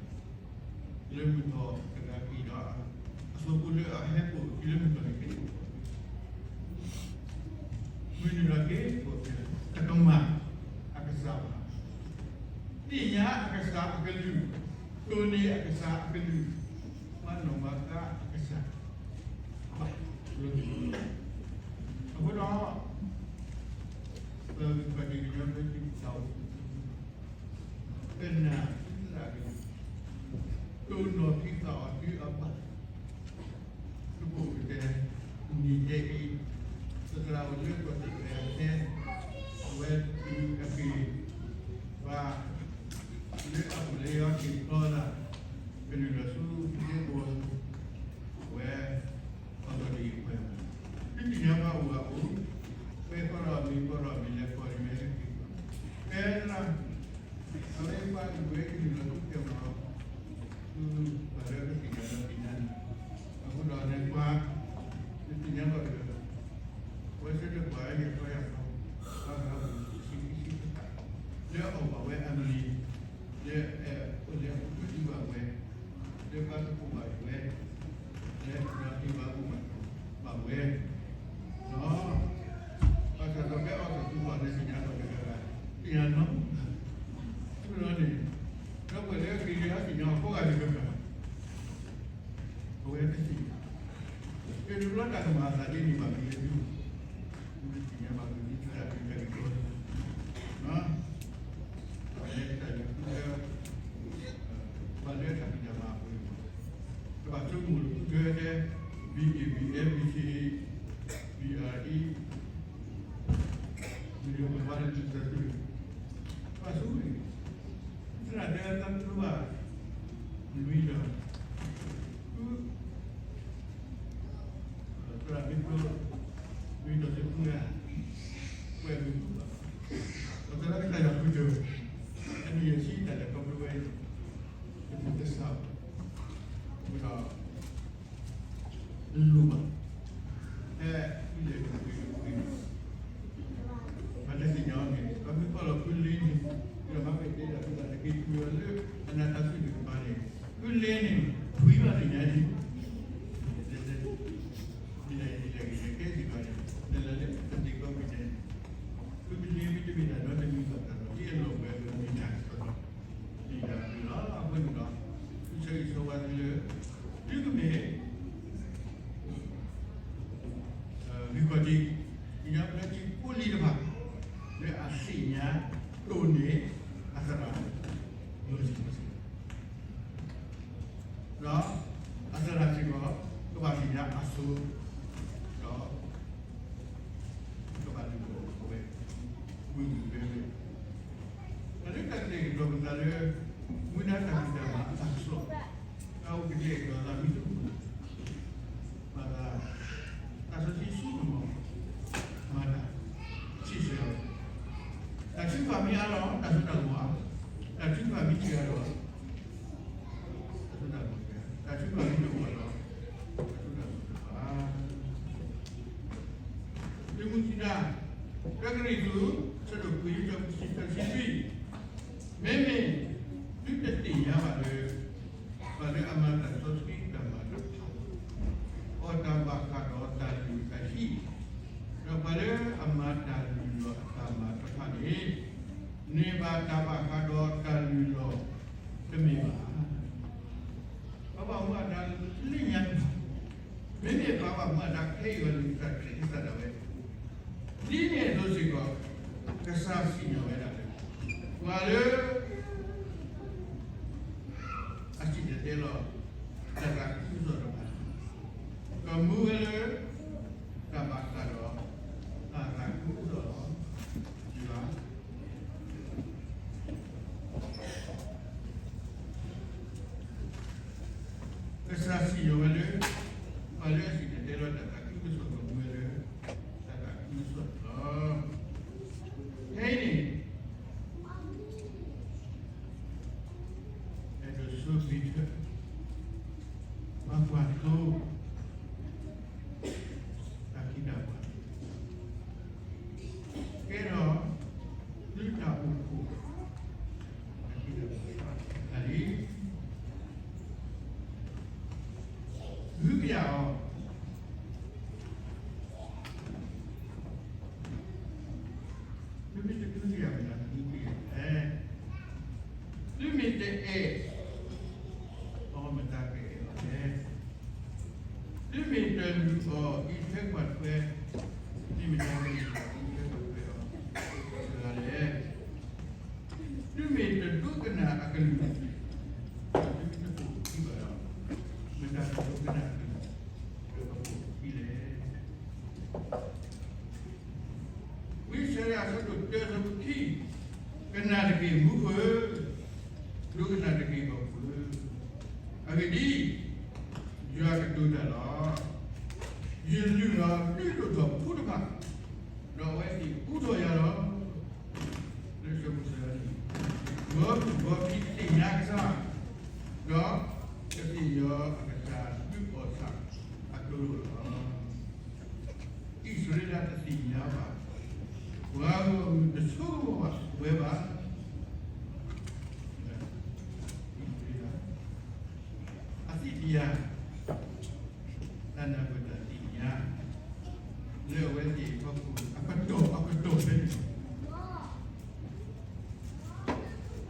လၢမုၢ်ထီၣ်တဂၤက့ၤဒီး အသိဖိလၢအဟဲပိာ်အခံလၢမုၢ်ထီၣ်န့ၣ်က့ၤ မုၢ်နုာ်ဒီးက့ၤ တကမၣ်အကစၢ်ဘၣ်. သ့ၣ်ညါအကစၢ်အကလုၢ်, တိၢ်န့ၢ်အကစၢ်အကလုၢ်, မၤနီၣ်မၤဃါအကစၢ်, ဘၣ်, အဃိဒီး ပကပာ်တ့ၢ်ကညီဖဲတံၢ်ပတၢ်အိၣ်ဖှိၣ်, ကနၣ်သုသရၣ်ကလုၢ်, တိၢ်နီၣ်ဖံးသးအီၤသုအပၢ် သုးခိၣ်ကတဲ, နံၤတဲအံၤ, သရၣ်အိၣ်လၢကီၢ်တကဲအထဲ, အဝဲတုၤအက့ၤ, ဘၣ်, လၢအအိၣ်လၢယွၤက့ၤဖျီသး, ကနုာ်လီၤဆူဖံးဒ့ဘိ, အဝဲ, အီၣ်ကီၢ်တယံာ်ပှဲၤ, သုသ့ၣ်ညါဘၣ်အိၣ်ဘၣ်အိၣ်, ဝဲကီၢ်ဒီးမ့ၢ်ကီၢ်ဒီးမ့ၢ်လဲၤကီၢ်န့ၣ်မ့ၢ်လဲၤက့ၤ, ဖဲလၢ အဝဲပှၤအံၤဝဲကနုာ်လီၤဆူကဲမီၤ, သုပှၤလၢကသ့ၣ်ညါလီၤသ့ၣ်ညါန့ၣ်, အဃိဒီးန့ၣ်ပှၤ, သုသ့ၣ်ညါလီၤဒီး, ဝဲဆၢထၢၣ်ပှၤဟဲယဲၢ်ထီယဲၢ်ထီ, ဘၣ်ဃးပူၤဆံခံဆံတဖၣ်, လၢအီၣ်ဘၣ်ဝဲအမံၤ, လၢအအိၣ်လၢအပူၤကွံာ်ဘၣ်ဝဲ, လၢပှၤကပိာ်ဘၣ်ဝဲ, လၢဒီးဟ့ၣ်ဘၣ်ပူၤဘၣ်ဘၣ်ဝဲ, ဒီး, ဘၣ်ဆၣ်ဒီးဖဲအီၣ်တၢ်သူၣ်ဘၣ်လၢသ့ၣ်ညါလီၤတဂၤဂၤ, သ့ၣ်ညါနီၤ, အဃိဒီးန့ၣ်, ဒီပုၢ်ဝဲၢ်လၢအဂ့ၤလၢအသ့ၣ်ညါအီၤကိးဂၤဒဲးတဂၤဂၤ, အဝဲတသ့ၣ်ညါ, တဘျီတၢ်ကမၤအသးဒ်န့ၣ်ဘၣ်မ့ၢ်လၢဒုး, မ့ၢ်တသ့ၣ်ညါဘၣ်မ့ၢ်ဒ်သရၣ်ဒုးတၢ်ဂ့ၢ်ကီ, ပှၤလၢတၢ်ဂ့ၢ်ကီ, ပှၤလၢတၢ်ဖံးတၢ်မၤအပူၤန့ၣ်, တဘၣ်ဆိကမိၣ်လၢပူၤထွဲထဲ, BA BA BCA, BRE, မ့ၢ်လၢပှၤလၢတၢ်သူၣ်, တဘၣ်ဆိကမိၣ်န့ၣ်, သရၣ်တဲတၢ်တဘၣ်, နွံဒီး, သရၣ်မ့ၢ်ကျိ, နွံဒီးသ့ၣ်ဃုဂၤ, ကွဲးမ့ၢ်ဃုဘၣ်, ဒီးသရၣ်ကစၢ်ယွၤဃုတၢၢ်, အနံၣ်ယဲၢ်ဆံတၢ်လဲၤခီဖျိဝဲအံၤ, တမ့ၢ်ကစၢ်, အဃိဒီး လိၣ်ဘၣ်, ဖဲဖုလဲၤတၢ်ဂ့ၢ်, ပှၤတသ့ၣ်ညါအီၤန့ၣ် ပှၤမ့ၢ်ကွၢ်လီၤဖုလ့န့ၣ်, ဒီးမၤကတဲဒၣ်ဖုသးတက့ၢ် ဖုအီၤလၢအနၢ်တၢ်စူၢ်တကပၤန့ၣ်, ဖုလ့န့ၣ် ထွံၣ်ဘၣ်သ့ၣ်ညါဒ်, ဒ်လဲၣ်ဂ့ၤလဲၣ်ကဲစ့ၢ်ကီးန့ၣ်, လဲၤလၢပသ့ၣ်ကီၢ်မ့ၢ်န့ၣ်, ဖုလ့မ့ၢ်တမ့ၢ်တၢ်ဒီတမံၤဘၣ်တၢ်ဒီး ဒ်အလီၢ်ဝဲလၢမ့ၢ်တၢ်ကစီၣ်ဒီး လံာ်တၢ်အုးလီၤ. အဃိန့ၣ်ဒီး သုဆၢဂ့ၤဆၢဝါသုလၢ သုကမ့ၢ် ဂံၢ်ခီၣ်ထံး ကညီဘျၢထံဖိလံၤတဖၣ် လၢအသ့ၣ်ညါတိၢ်န့ၢ်အသရၣ် လီၤစံၣ်လီၤဆဲး ဒီးအသရၣ်စ့ၢ်ကီး ကဘၣ်သ့ၣ်ညါအစိၤ ဒီး ကဘၣ်ဒုးအိၣ်ဝဲ ဝံၤဝံၤဝဲဝဲ တၢ်လၢတၢ်ကတဲာ်ကတီၤပသးလၢ မူဒါတၢ်ဖံးတၢ်မၤအတၢ်ကစီၣ် တၢ်အိၣ်ကတဲာ်ကတီၤသးမ့ၢ်တအိၣ် ဘၣ်သး တၢ်စီဆှံဆူကမီၤ မၤတၢ် စံးဆၢအီၤ တၢ်ထုကဖၣ်မ့ၢ်အါလီၤ တၢ်စိတၢ်ကမီၤအါ တၢ်ထုကဖၣ်မ့ၢ်စှၤလီၤ တၢ်စိတၢ်ကမီၤစှၤ တၢ်ထုကဖၣ်မ့ၢ်တအိၣ်ဘၣ်ဒီး တၢ်စိတၢ်ကမီၤတအိၣ်ဘၣ် သုးမုၢ်သံၣ်တၢ် တၢကရံၣ်သူး ဆၢဒိၣ်ခွံ ဆၢဖိတဆံခွံ မ့မ့ၢ် သုတသ့ၣ်ညါဘၣ်လၢ ပှၤလၢအမၤတၢ်စီဆှံတၢ်မၤတဖၣ် အီၣ်တၢ်ဘၣ်ဃးဒီးတၢ်လုၢ်တၢ်ဟံၣ်, ဒီးပှၤလၢအမၤတၢ်လုၢ်လီၢ်အတၢ်မၤတဖၣ်န့ၣ် န့ၢ်ဘၣ်တၢ်ဘၣ်ဃးဒီးတၢ်လုၢ်လီၢ်တမ့ၢ်ဘၣ်. ပှၤဘၣ်မူဘၣ်ဒါလၢညါန့ၣ် မ့မ့ၢ်ပှၤဘၣ်မူဘၣ်ဒါခဲအံၤအဂီၢ်န့ၣ် ကစၢ်ခရံာ်ကစၢ်ဒၣ်ဝဲ ဒ်န့ၣ်အသိးစ့ၢ်ကီး ကစၢ်စံၣ်ညီၣ်ဝဲဒၣ်လၢ ပှၤလၢ အစံၣ်တဲၤတဲလီၤ တၢ်သးခုကစီၣ်တဖၣ် ကမူဝဲလၢ တၢ်ဘၣ်ဃးဒီး တၢ်သးခုကစီၣ်လီၤ. ယွၤ ကစၢ်စံၣ်ညီၣ်ဝဲလၢ ပှၤလၢအစံၣ်တဲၤတဲလီၤတၢ်သးခုကစီၣ်ကမူဝဲလၢ တၢ်သးခုကစီၣ်လီၤ. ဖဲအံၤန့ၣ် အီၤ မတၤကအဲၣ်အီၤလဲၣ်. သုမ့ၢ်တလုၢ်အီၣ်အံးထွဲကွၢ်ထွဲ, မ့ၢ်မတၤကလုၢ်အီၣ်အံးထွဲကွၢ်ထွဲအီၤ တဂၤလဲၣ်. သုမ့ၢ်တဒိကနၣ်အကလုၢ်, သုတပိာ်ခံဘၣ်ဒီး မတၤကဒိကနၣ်အကလုၢ် ဒီးကပိာ်ခံလဲၣ်. ဝံယၡါယၤအဆၢဒိၣ်တၢ အဆၢဖိခံ, ကနၣ်တက့ၢ် မူခိၣ်ဧၢ, ဒိကနၣ်တက့ၢ် ဟီၣ်ခိၣ်ဧၢ, အဂ့ၢ်ဒ်အံၤ, ယွၤကတိၤတၢ်လီၤ. ယလုၢ်အီၤဒုးဒိၣ်ထီၣ်ဖိတဖၣ်, ဒီးအဝဲသ့ၣ်ကူထီၣ်ယၤလီၤ. လၢဆၢဖိသၢ, ဒီးဘီမုၢ်ဘီဖံးသ့ၣ်ညါကစၢ်, ဒီးကသ့ၣ်ယီၤအကစၢ်ဒုးအီၣ်ဆၣ်အသိလီၤ. အံၣ်စရ့လးတသ့ၣ်ညါဘၣ်, ပှၤဂီၢ်မုၢ်တဆိကမိၣ်ဘၣ်ဝဲဘၣ်. အံၣ်စရ့လး အသ့ၣ်တယၤ တၢ်နၢ်ပၢၢ်တၢ်သ့ၣ်ညါ လၢအဝဲသ့ၣ်အဖီခိၣ် အကတီၢ်အကတီၢ်ဖဲန့ၣ်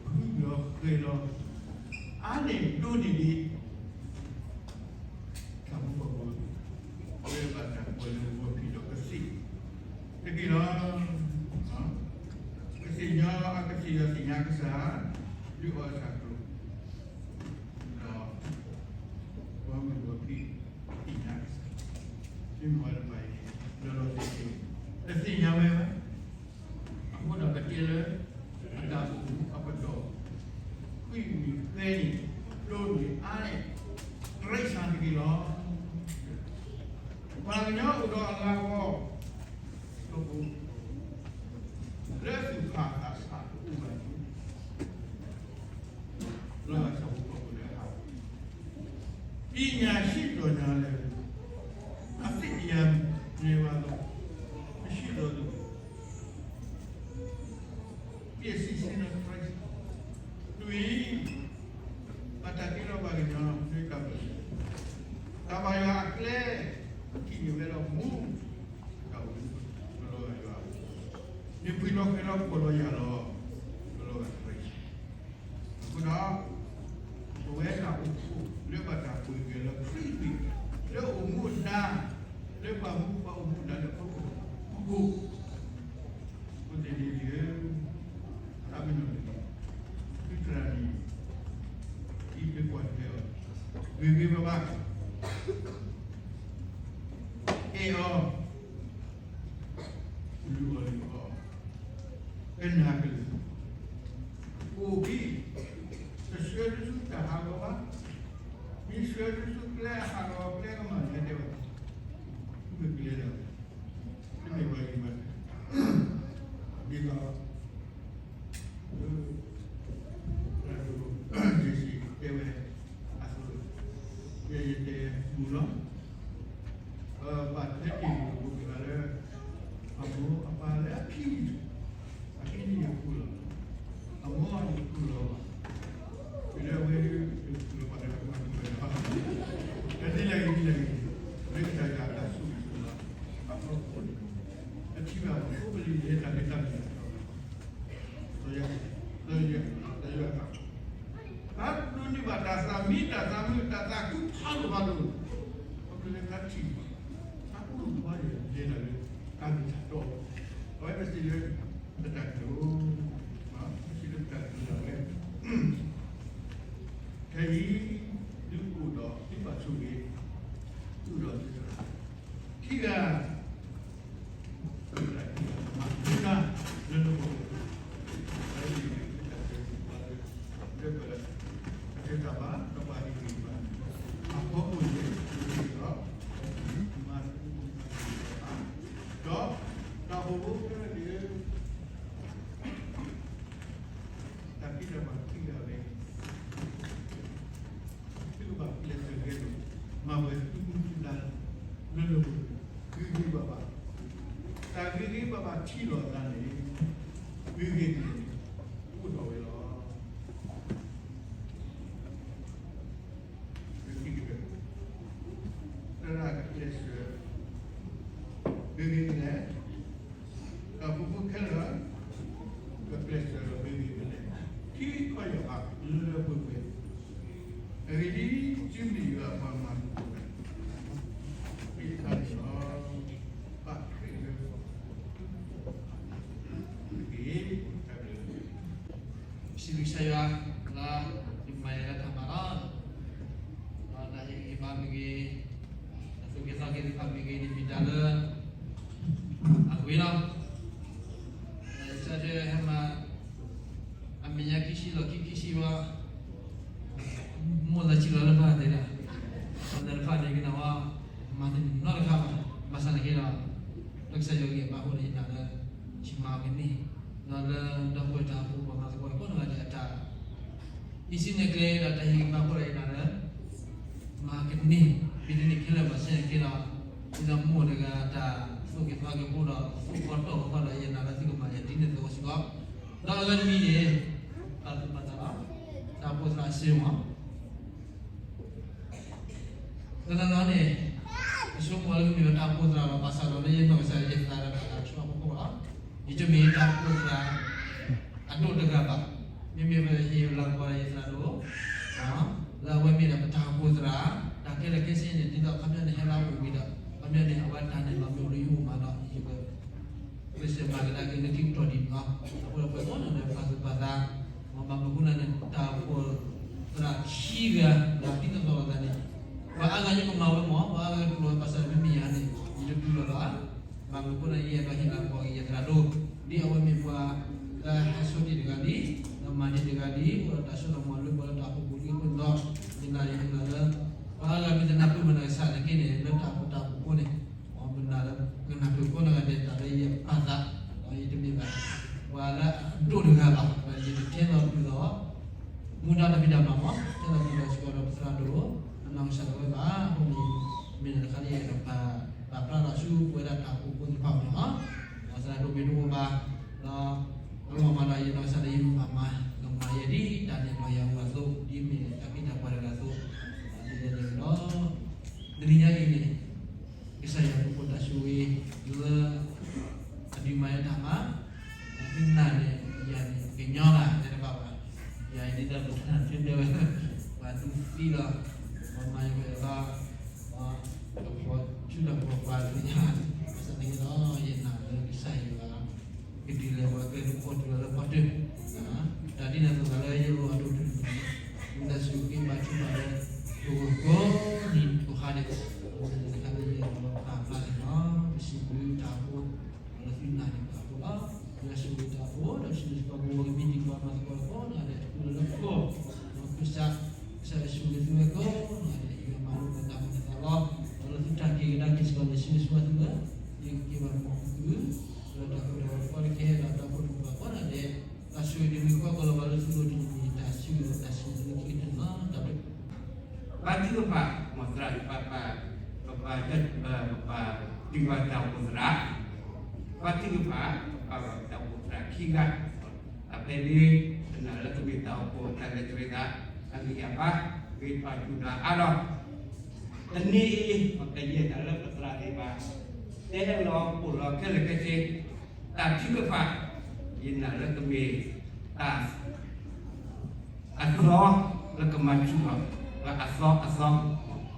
ဖုလီၤဃဲၤလီၤ အါန့ၢ်ဒိၣ်န့ၢ်ဒံး တၢ်မူပှၤဘီ လၢဘၣ်တၢ်ကွၢ်လၢအဂီၢ်ဖံးဒီးကသ့ၣ်တက့ၢ်လီၤ. ကသ့ၣ်ညါ ကသ့ၣ်ယီၤသ့ၣ်ညါကစၢ် ဒုးအီၣ်ဆၣ်ကျိၤ ဒီး ဘီမုၢ်ဘီဖံးသ့ၣ်ညါကစၢ် မ့ၢ်မၤတဘၣ်အံၤ လီၤလီၤဆဲးဆဲး တသ့ၣ်ညါဝဲဘၣ်. အဃိဒီးကတဲလၢ အတၢ်အိၣ်မူအပတီၢ် ဃံမ့ၢ်ဃဲန့ၣ် ဒိၣ်န့ၢ်အါန့ၢ် တရံးဆၣ်တက့ၢ်လီၤ. ပှၤကညီအိၣ်ဒီးအလၤကပီၤ လၢသူၣ်ဖးသးဆးတအိၣ်ဘၣ်န့ၣ် လၢအဆၣ်ဖိကီၢ်ဖိလၢအဟး ပညာရှိတော်များလည်း အသ့ၣ်ညါနည်းပါးသော မရှိသောသူ ပျက်စီးခြင်းသော Christ တွင် ဘၣ်တၢ်တ့လီၤပှၤကညီ နွံကပၤ တၢ်ဘါယွၤအကျဲ ထံၣ်န့ၢ်ဝဲလီၤမူ တၢ်အိၣ်မူ ကလီၤဂာ်ယွၤ န့ၣ်ပှ့ၤလီၤဃဲၤလီၤပှီၢ်လီၤယာ်လီၤ ကလီၤဂာ် Christ အဃိဒီး ပဝဲဒၣ်အိၣ်ဖှိၣ်လၢဘၣ်တၢ်ပှ့ၤက့ၤလၢခရံာ်သွံၣ် လၢအိၣ်မူအဒါ လၢပှၤမူပှၤအိၣ်မူဒါလၢခီၣ်ခိၣ် အဃိသတးန့ၣ် တၢ်မ့ၢ်နီၢ်န့ၣ် သုသရၣ်န့ၣ် အံးထွဲကွၢ်ထွဲအီၤ ဂ့ၤဂ့ၤဘၣ်ဘၣ် အဲၣ်အီၤ လုၢ်အီၣ်လုၢ်အီ ကနၣ်ကလုၢ် အိၣ်ဘံၣ် တဆှၢတဆူတၢ်ဟးဂီၤဘၣ်, မ့ၢ်ဆှၢတဆူကျဲအဟးဂီၤကျဲကမၣ်န့ၣ်တဲဘၣ်, မ့ၢ်ကျဲဒီး တမ့ၢ်ဝဲအံၤဘၣ်, ဒ်သိး ယစံးတဲဝဲအသိး, ယတဲမုာ်လီၤ, ဘၣ်ထဲတ့ၢ်မုာ်ပူၤက့ၤဘၣ်လၢ အမိၢ်အပၢ်လၢအခံ, အခံန့ၣ်ယဃုလီၤ, အမိၢ်အံၤယဃုလီၤဘၣ်, တုၤလၢအဝဲယဃုလီၤဘၣ်လၢအမိၢ်အံၤဝဲလီၤ, ဒ်လဲၣ်ဂ့ၤဒ်လဲၣ်ဂ့ၤ, လၢကစၢ်ယွၤအတၢ်ဆိၣ်ဂ့ၤဆိၣ်ဝါ အဖီခိၣ်န့ၣ် ပထံၣ်ဘၣ် ပအိၣ်ပလံၤန့ၣ် တၢ်ဂ့ၢ်တၢ်မံၤ ဒီးယွၤ, ဒီးယွၤ, ဒီးယွၤ, တၢ်ဒိးန့ၢ်ဘၣ်တၢ်သးမံ တၢ်သးမုာ် တၢ်သးခုဖးဒိၣ်ဖးဒိၣ်, ခီဖျိလၢတၢ်ထံၣ်, တၢ်အိၣ်ဖှိၣ်န့ၣ် လဲၤတၢ်လၢ တၢ်မ့ၢ်တၢ်တီ, အဝဲပစံးလၢ ပတၢ်ကတိၤ, ပစံးလၢပတၢ်ကတိၤဒၣ်ဝဲ ခဲအံၤ သုအိၣ်ဒီးသုဘၣ်ဆိၣ်ဂ့ၤ, သုအိၣ်ဒီးသုသရၣ် ခံဂၤ, သုသရၣ်ခံဂၤမၤသံတၢ်လၢနဂီၢ်, လၢပတၢ်ဘါ ဒီးပှၤဟ့ၣ်ဂံၢ်ဘါ အဖီခိၣ်န့ၣ် ဒီး မၤသံမၤသံတၢ်, ဒီးတၢ်အိၣ်ဖှိၣ်ဖိခဲလၢာ်န့ၣ် တၢ်ဖံးတၢ်မၤခံဂၤဝဲ သုကဘၣ်ကျဲးစၢးဂဲၤလိာ် မၤဝဲသုမူသုဒါလၢလၢပှဲၤပှဲၤ ဂ့ၤဂ့ၤဘၣ်ဘၣ်, တၢ်ဂ့ၤဂ့ၤဘၣ်ဘၣ်ထံၣ်လိာ်သးန့ၣ် ဂ့ၤဂ့ၤန့ၣ် အိၣ်ထီၣ်ဝဲလီၤ. သရၣ်ကကျဲးစၢး ဂ့ၤဂ့ၤကလဲၣ်, ဒီးဖိဖိခဲလၢာ် ကကျဲးစၢးဒီးဂ့ၤဂ့ၤကလဲၣ်, ထံကီၢ် ယွၤလၢလၢပှဲၤပှဲၤ, အဂ့ၢ်ဒ်အံၤ, တုၤမ့ၢ်ယွၤအပှၤမၤသကိးတၢ်, မ့ၢ်တခါန့ၣ်လီၤ, ဘၣ်ခရံာ်လၢတက့ၢ်. စံးဘျုးကစၢ်ယွၤ, လၢယမၤယၤလၢတၢ်မၤလီၤ, ဒီးတၢ်ဟ့ၣ်ဂံၢ်ဘါမ့ၢ်ဂ့ၤ, တၢ်သူၣ်က့သးက့သ့ၣ်တဖၣ်မ့ၢ်ဂ့ၤန့ၣ် မ့ၢ်တၢ်လၢ အဂ့ၤလီၤ. ကစၢ်ယွၤဟဲမၤ အမဲာ်ညါခံဆံလီၤခံခံဆံဘၣ်, မိၢ်သးဆံလီၤလၢဖးသ့ဒၣ်, မိၢ်သးတဖၣ်န့ၣ်ကနၣ်ဝဲ, မၤတန့ၢ်နီတခါဘၣ်, ဘၣ်ဆၣ်သနာ်က့ဒီး, လၢကစၢ်ယွၤဂံၢ်ဘါအဃိဒီးယနာ်လၢ, ယမၤကန့ၢ်, ဒီးလၢဒီပုၢ်ဝဲၢ်တၢ်အိၣ်ဖှိၣ်ပှၤမၤသကိးကိးဂၤဒဲးအတၢ် အံၤစံးန့ၣ်ကျဲဒီးတၢ်ဟ့ၣ်ဂံၢ်ဘါအဃိဒီးယနာ်လၢ မၤကန့ၢ်, မ့ၢ်တန့ၢ်ခဲလၢာ်ဘၣ်ဆၣ်သနာ်က့ဒီး, ဒ်သိးမိၢ်တဂၤတၢ်သူၣ်က့သးက့ဖိဒီး သူၣ်ကီၢ်တီၢ်ကီၢ်ဒီးယနာ်လၢသုကမၤယၤဒ်န့ၣ်အသိးစ့ၢ်ကီး, ဒီးအဂၤတမံၤန့ၣ်, တၢ်သူၣ်မၤသးလီၤ, တၢ်အိၣ်ဖှိၣ်သရၣ်အစ့မး တနီၤနီၤန့ၣ်, အဆိကမိၣ်လၢကမ့ၢ်ဝဲတၢ်အိၣ်ဖှိၣ်သရၣ်လီၤ, ဘၣ်ဆၣ်ဒီးလၢယနီၢ်ကစၢ်ယသးဒီးတၢ်ဆိကမိၣ်လီၤ, ယတမ့ၢ်တၢ်အိၣ်ဖှိၣ်သရၣ် အဒိၣ်တဂၤဘၣ်, မ့မ့ၢ်ပဟ့ၣ်လၤကပီၤဒီးယသရၣ်ဒိၣ်, လၢအဝဲမ့ၢ်ဒၣ်ပတၢ်အိၣ်ဖှိၣ်သရၣ်, တၢ်ခဲလၢာ်ခဲဆ့န့ၣ် ဒ်သိးအခီပညီန့ၣ်ဟဲလၢအအိၣ်ဝံၤဒီး, အခီပညီန့ၣ် အဝဲတၢ်နဲၣ်လီၤမ့ၢ်အိၣ်လၢယအိၣ်မးဒီး ယက ပစံးမၤကဒါက့ၤလၢခံကတီၢ်ဒံးန့ၣ်လီၤ, အဃိဒီးပှၤကိးဂၤဒဲးပာ်သူၣ်ပာ်သး, မ်ဘၣ်မနုၤအဃိလဲၣ်န့ၣ် တၢ်အိၣ်ဖှိၣ်သရၣ်ခံဂၤ လၢဒ်သိးသိးလိာ်သးန့ၣ်, ပှၤအါဂၤယကမၤဝဲမး, ပှၤအါဂၤကတူၢ်လိာ်ဝဲဘၣ်ဆၣ်ဒီးမ့မ့ၢ်ယၤန့ၣ် ယတတူၢ်လိာ်ဘၣ်, ဘၣ်မနုၤအဃိလဲၣ်ယအဲၣ်ဒိးဟ့ၣ်လၤကပီၤက့ၤယသရၣ်ဒိၣ်, ဒ်အဝဲမ့ၢ်ပှၤလၢဟဲဆိတ့ၢ်တဂၤလံ, ဒီးမၤတ့ၢ်တဂၤလံ, အိၣ်ဒီးတၢ်စိတၢ်ကမီၤလၢပှၤလၢတၢ်အိၣ်ဖှိၣ်ပူၤလံအဃိန့ၣ်ဒီး, ယနာ်ယနာ်လၢ ပှၤအါဂၤမ့ၢ်တနၢ်ပၢၢ်မနုၤကစၢ်သနာ်က့န့ၣ် လၢတၢ်အိၣ်ဖှိၣ်တၢ်အိၣ်ဖှိၣ်ဖိန့ၣ်, ပနာ်လၢ ကနၢ်ပၢၢ်ကိးဂၤဒဲးတၢ်လၢယပာ်သး, ဒီးယတမ့ၢ်ဘၣ် ပှၤလၢအဒိၣ်တဂၤဘၣ်, ဒီးယတထဲလီၤပျံၤလီၤ မူဒါတၢ်ဖံးတၢ်မၤမး, ထဲလီၤပျံၤလီၤစ့ၢ်ကီးဒီးပသရၣ်ဒိၣ် အနီၢ်ကစၢ်ဒၣ်ဝဲဘၣ်, အဃိန့ၣ် မ့ၢ်တခါလၢယအဲၣ်ဒိးပာ်ဖျါထီၣ်ဆူပဝဲဒၣ်တၢ်အိၣ်ဖှိၣ်ဖိသ့ၣ်တဖၣ်န့ၣ်လီၤ. ဒီးသရၣ်ဒိၣ်မ့ၢ်တအိၣ်ဘၣ်, ဒီး အလီၢ်မၤဒီးယနီၢ်ကစၢ်ဒၣ်ယမၤမၤ ကမၤယဲဒ်တၢ်နဲၣ်လီၤယၤအသိး, ဒ်မ့ၢ်တၢ်ဖံးတၢ်ပှၢ်တဂၤအသိး, ဒ်လဲၣ်န့ၣ်ဒီး တနံၤညါအံၤန့ၣ် ကစၢ်ယွၤပူဖိတၢ်ဆိၣ်ဂ့ၤ လၢ အဒုးမၤယတၢ်မၤ, သုနာ်န့ၣ် ယၤန့ၣ် ကညီလၢ်တဲတဘၣ်ဘၣ်, ယၤအံၤဒ်သိးပတၢ်နၢ်ထွဲဒၢဝဲ, ပှၤဒူသံလီၤ, ပှၤမၤယဝဲလီၤ, ပှၤ ကဖီၣ်ဆူၣ်လီၤပှၤပှၤလၢညါ, ဘၣ်ဆၣ်သနာ်က့ဒီး ယနာ်လၢကစၢ်ယွၤ ကဒုးလဲၤပှၤကျဲတခီတုၤလီၤလၢပှၤတၢၢ်, တၢ်ဒ်န့ၣ်အသိးလၢယဂီၢ်အဒိၣ်တုၤန့ၣ်, မ့ၢ်တၢ်ဆိၣ်ဂ့ၤဘၣ်ထုကဖၣ်လၢ ပဂီၢ်ကိးနံၤကိးဟါန့ၣ်, အဃိန့ၣ် တခါလၢယအဲၣ်ဒိးပာ်ဖျါန့ၣ်လီၤ, ပစံးဘျုးတၢ်အိၣ်ဖှိၣ် လၢသုနာ်န့ၣ်တၢ်အိၣ်ဖှိၣ်လီၤ, လၢစံးဘျုးတၢ်အိၣ်ဖှိၣ် ဒီးစံးဘျုးစ့ၢ်ကီးပဂီၢ်ကမံးတံာ်ပှၤမၤသကိးကိးဂၤဒဲးတဖုလၢလၢပှဲၤ, ဒီးကစၢ် ကစၢ်ယွၤဆိၣ်ဂ့ၤသုဝဲကိးဂၤဒဲး ယွၤမၤလိပှၤတၢ်မၤတသးလီၤ, ဒီးလၢသုတၢ်က့ၤကဒါက့ၤစ့ၢ်ကီးန့ၣ် ဆၢဂ့ၤဆၢဝါသုဝဲ, ယကက့ၤဘၣ်မုာ်သု, လၢတၢ်ကိၢ်တၢ်ဂီၤတခီတခါဒီးတၢ်အိၣ်ဖှိၣ်တၢ်မၤသကိးကိးဂၤဒဲး, တၢ်ဆိၣ်ဂ့ၤတမံၤဃီကလီၤဘၣ်လၢသုလိၤတမံၤ တၢ်ဆိၣ်ဂ့ၤဒီးတၢ်စံးဘျုးလၢခံကတၢၢ်န့ၣ်လီၤ, တၢ်ဘျုး ပှၤထုကဖၣ် မီၢ်သရၣ် ပပာ် ပပာ် ပပာ်ဒုးဘၣ်တၢ်အိၣ်ဖှိၣ်သရၣ်, ပှၤထုကဖၣ် ပပာ်ဘၣ်တၢ်အိၣ်ဖှိၣ်သရၣ်ခံဂၤ, အဖဲန့ၣ် ပနာ်လၢကမ့ၢ်တၢ်အိၣ်ဖှိၣ်တၢ်လဲၤတရံးသး အဂံၢ်အဘါ ဂ့ၤထီၣ်ဒိၣ်ထီၣ်အါထီၣ်, တနံၤအံၤ ပကယဲၢ်တၢ်လၢပသရၣ်သ့ၣ်တဖၣ် တဲလီၤပိာ်လီၤခဲလၢာ်ခဲဆ့ တၢ်ထုကဖၣ် ယနာ်လၢကမ့ၢ်တၢ် အသီလၢကမၤဆူၣ်ထီၣ် ပှၤအသီအသီ,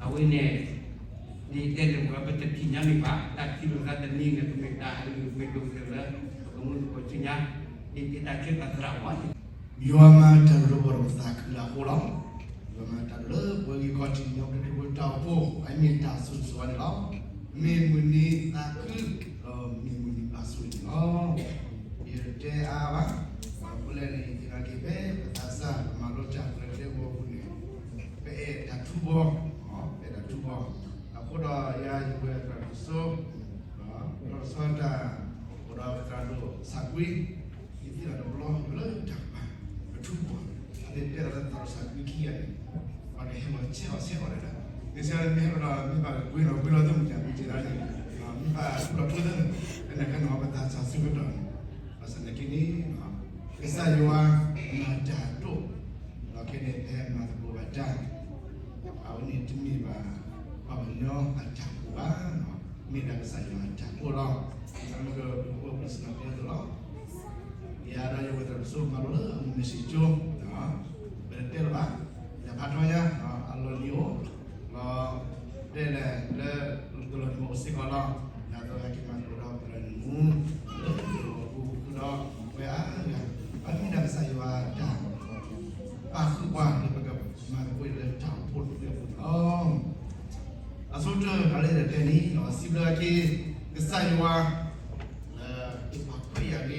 အဝဲန့ၣ် ဒ်တဲန့ၣ် ပဝဲပတထံၣ်ညါန့ၣ်ဘၣ် တၢ်ထံၣ်လိာ်သးတနံၤန့ၣ် ကမ့ၢ်တၢ်အလုၢ်အပှ့ၤဒိၣ်ကတၢၢ်လၢ ပကမူသကိးဆူညါ, ဒ်တၢ်ဆၢတၢ်သရၣ်ဝဲန့ၣ် ယွၤမၤတၢ်ဒိၣ်လၢပဂီၢ်ဒီးပသးခုလၢအဃိလီၤ. ယွၤမၤတၢ်ဒိၣ်လၢပဝဲဂ့ၢ်ခီၣ်ထံး ညီပှၤခရံာ်ဖိတၢ်အိၣ်ဖှိၣ် အမ့ၢ်တၢ်ဆိၣ်ဂ့ၤဆိၣ်ဝါန့ၣ်လီၤ. မ့ၢ်မုၢ်နံၤသးခု ဒီးမ့ၢ်မုၢ်နံၤဘၣ်ဆိၣ်ဂ့ၤန့ၣ်လီၤ. ယတတဲအါဘၣ်, ပှၤဖိလဲၣ်န့ၣ် ယသ့ၣ်ညါက့ၤဖဲ ပသးစၢ် ပမၤလိတၢ်ပှဲၤကျဲဂီၤပူၤန့ၣ် ပအဲၣ်တၢ်ထူဘီ, ပအဲၣ်တၢ်ထူဘီ, အဃိဒီးယၤယဝဲသရၣ်ဒိၣ်စိ ဒီးဆီတၢ် အိၣ်ဒီးပသရၣ်ဒိၣ်ဆၣ်ကွံ ယသ့ၣ်ညါတဘျီလၢတၢ်ကပၤ ပထူဘီ, အသ့ၣ်တဲလီၤလၢသရၣ်ဒိၣ်ဆၣ်ကွံခံဂၤန့ၣ် ပှၤကဟဲလီၤဆဲးအီၤဆဲးအီၤဒၣ်, မ့ၢ်ဆဲးလၢမ့ၢ်ဟဲဒီး မ့ၢ်ဘၣ်ကွ့လီၤကွ့လီၤသ့ၣ်မုၢ်ကၢ်မ့ၢ်ကဲဒၣ်န့ၣ်, မ့ၢ်ဘၣ်ထူလီၤထူသ့ၣ်န့ၣ်, ဖဲန့ၣ်ခဲန့ၣ် ပသးစၢ်ဆၢကတီၢ်န့ၣ်, ဘၣ်ဆၣ်သနာ်က့န့ၣ် ကစၢ်ယွၤမၤတၢ်ဒိၣ်, ဒီးခဲန့ၣ်ဖဲမၤသကိးဘၣ်တၢ် အဝဲန့ၣ်တမ့ၢ်ဘၣ် ပှၤကညီအတၢ်အိၣ်ဘၣ်, မ့ၢ်ဒၣ်ကစၢ်ယွၤအတၢ်အိၣ်လီၤ. မ့ၢ်ဒၣ်ကစၢ်ယွၤအတၢ်အိၣ်လီၤ. ယၤဒီးယဝဲသရၣ်ဒိၣ်စိမၤလိလၢအမုၢ် စံကၠိ, ပတဲလၢၤဘၣ်, လဲၤဖးထီညါ, အလီၢ်လံၤအိၣ်, ဒီးတဲလဲၤလၢ ကလီၤမ့ၢ်အိၣ်စ့ၢ်ကီးလီၤ, ဒ်သိးဟဲက့ၤမၤသကိးဒီးကလီၤမူ, လၢကလီၤပူၤဃုာ်ဒီးဝဲအါဂၤ, ဘၣ်မနုၤဒၣ်ကစၢ်ယွၤတၢ် ပာ်ဃုာ်ပှၤလၢပကမၤသကိးလၢတၢ်အိၣ်ဖှိၣ်တဖျၢၣ်အပူၤန့ၣ်လီၤ. အဆိကတၢၢ် တၢ်လၢယအဲၣ်ဒိးတဲန့ၣ် စံးဘျုးက့ၤ ကစၢ်ယွၤ လၢဟ့ၣ်ပှၤခွဲးယာ်လံ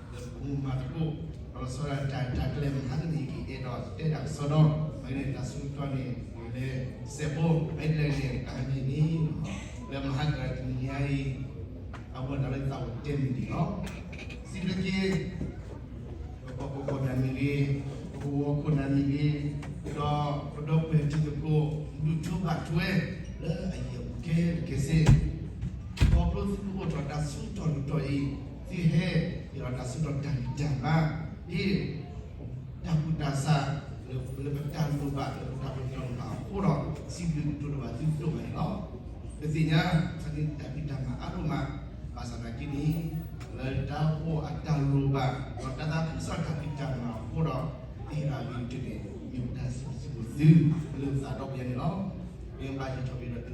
လၢပကမၤသကိး ဒီးလီၤဆီဒၣ်တၢ် တၢ်ကျဲမဟါတနံၤ ကအဲၣ်ဒိးတဲတၢ်ကစီဒီ, မ့ၢ်န့ၣ်တၢ်ဆၢကတီၢ်န့ၣ် လဲၤစဲးဖိ မ့ၢ်တလဲၤန့ၣ် တၢ်ဟါန့ၣ်န့ၣ် လၢမဟါကတနံၤညါအံၤ အဝဲတၢ်လၢသးအိၣ်တဲမုၢ်နံၤလီၤ. စံးဘျုးက့ၤ ပကီၢ်ခိၣ်နၢ်မ့ၢ်ဂ့ၤ, ပကဝီၤခိၣ်နၢ်မ့ၢ်ဂ့ၤ, ဒီးပဒီပုၢ်ဝဲၢ်တံၤသကိး ဒုးထူဘၣ်ထွဲ လၢအယံၤအပူၤခဲလၢာ်ခဲဆ့, ခီဖျိသုကအိၣ်ထီၣ်တၢ်ဆၢကတီၢ်တကတီၢ်အံၤ, သုဟဲ ယဒီးတၢ်ဆၢကတီၢ်တၢ်ဂံၢ်တၢ်ဘါ, ဒ် တၢ်ကူၣ်တၢ်ဆး လၢပတၢ်လိၣ်ဘၣ် လၢပတၢ်ပနီၣ်လိၣ်ဘၣ်အဃိဒီး စံးဘျုးကတိၤဒိၣ်ဘၣ်သုဒိၣ်မးန့ၣ်လီၤ. ပသ့ၣ်ညါ ခါန့ၣ်တၢ်ဖံးတၢ်မၤအါဒိၣ်မး, ဘၣ်ဆၣ်သနာ်က့န့ၣ် လၢတၢ်အိၣ်ဖှိၣ်အတၢ်လိၣ်ဘၣ် ဒီးတၢ်သးခုကစီၣ်တၢ်ဖံးတၢ်မၤအဃိဒီး တဟ့ၣ်လီၤအဂ့ၤကတၢၢ်န့ၣ် မ့ၢ်ပတၢ်စံးဘျုးစံးဖှိၣ်သု လၢသးဒီဖျၢၣ်န့ၣ်လီၤ. မ့ၢ်ဘၣ်ယထီၣ်ပ့ၤဒီး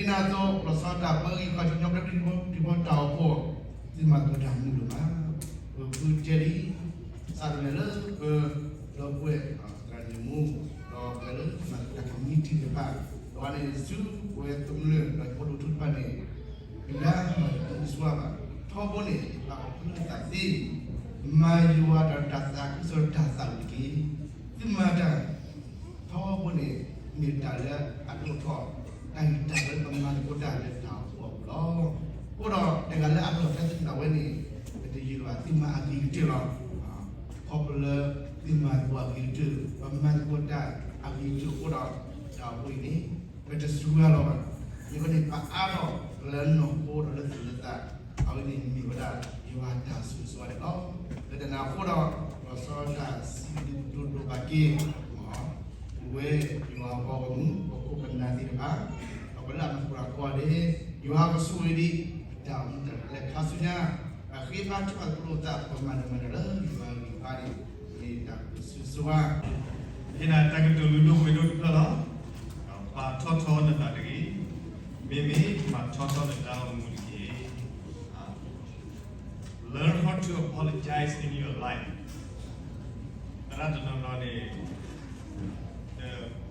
တုၤလၢၤဘၣ်. ဒ်န့ၣ်အသိး လီၤဆီဒၣ်တၢ် ပှၤဂ့ၢ်ခီၣ်ထံး ကညီဘျၢထံတဘျီတၢ်အိၣ်ဖှိၣ် သုမၤသကိးတၢ်မုာ်ဒိၣ်မး, ပဖုကဲလံ စးထီၣ်န့ၣ်လၢပဒီပုၢ်ဝဲၢ် သရၣ်န့ၣ်မူ ဒီးပှၤလၢမၤသကိးတၢ် committee တဖၣ်, ဒီးန့ၣ်ဆူပဝဲကမျၢၢ်ဒီးဖိဒိၣ်ထူတဖၣ်န့ၣ် ပဒၣ်မၤတၢ်တဆူဘၣ်, ထီဘိန့ၣ် ယပာ်အီၤဖဲလၢသးသ့, မၤယွၤဒီးတၢ်သးခုကစီၣ်တၢ်သးဝံၣ်တက့ၢ်. သုမၤတၢ် ထီဘိန့ၣ် မ့ၢ်တၢ်လၢအဒိၣ်ထီၣ် တၢ်ဂံၢ်တၢ်ဘါလၢပမၤသကိးတၢ်လၢတၢ်အိၣ်ဖှိၣ်အပူၤလီၤ. အဃိဒီး တဂၤလၢအဒိၣ်ထီၣ်ဖဲသုတၢ်ဝဲန့ၣ် ပတယုၢ်လၢၤဘၣ် သုမၤအဂ့ၤကတၢၢ်လီၤ. ခီဖျိလၢသုမၤသကိးအဂ့ၤကတၢၢ် ပမၤသကိးတၢ်အဂ့ၤကတၢၢ်အဃိဒီး တၢ်အိၣ်ဖှိၣ်အံၤန့ၣ် ပတဆူးဝဲလီၤဘၣ်. ယကန့ၣ်ပအါထီၣ်လၢနီၢ်ခိဒီး လၢသူၣ်လၢသး, အဝဲန့ၣ်မ့ၢ်ဝဲဒၣ် ယွၤတၢ်ဆိၣ်ဂ့ၤဆိၣ်ဝါန့ၣ်လီၤ. လၢတၢ်န့ၣ်အဃိဒီး လီၤဆီဒၣ်တၢ် စံးဘျုးကတိၤဒိၣ်ဘၣ်က့ၤ ပဝဲယွၤအပှၤဂီၢ်မုၢ် ပခိၣ်ပနၢ်သ့ၣ်တဖၣ်, ဒီးပလၢအမၤသကိးတၢ်ကိးဂၤဒဲး, ယွၤကဆိၣ်ဂ့ၤဒံး ပတၢ်အိၣ်မူတၢ်လဲၤခါဆူညါ, အဃ့ဘါထုကဖၣ်သကိးသးပှၤမၤနၢၤမၤနၢၤလၢယွၤအဂံၢ်အဘါန့ၣ် မ့ၢ်တၢ်ဆိၣ်ဂ့ၤဆိၣ်ဝါ ယနာ်တၢ်ကတိၤလုၢ်ဒိၣ်ပှ့ၤဒိၣ်တဖျၢၣ်လီၤ. ပာ်ထီၣ်ထီနသးတဂ့ၤ, မ့မ့ၢ်ပာ်ထီၣ်ထီနတၢ်အိၣ်မူတက့ၢ်. သရၣ်တနီၤနီၤန့ၣ် ကတဲဖျါထီၣ်တၢ်ဂ့ၢ်စံးဘၣ်ဆၣ်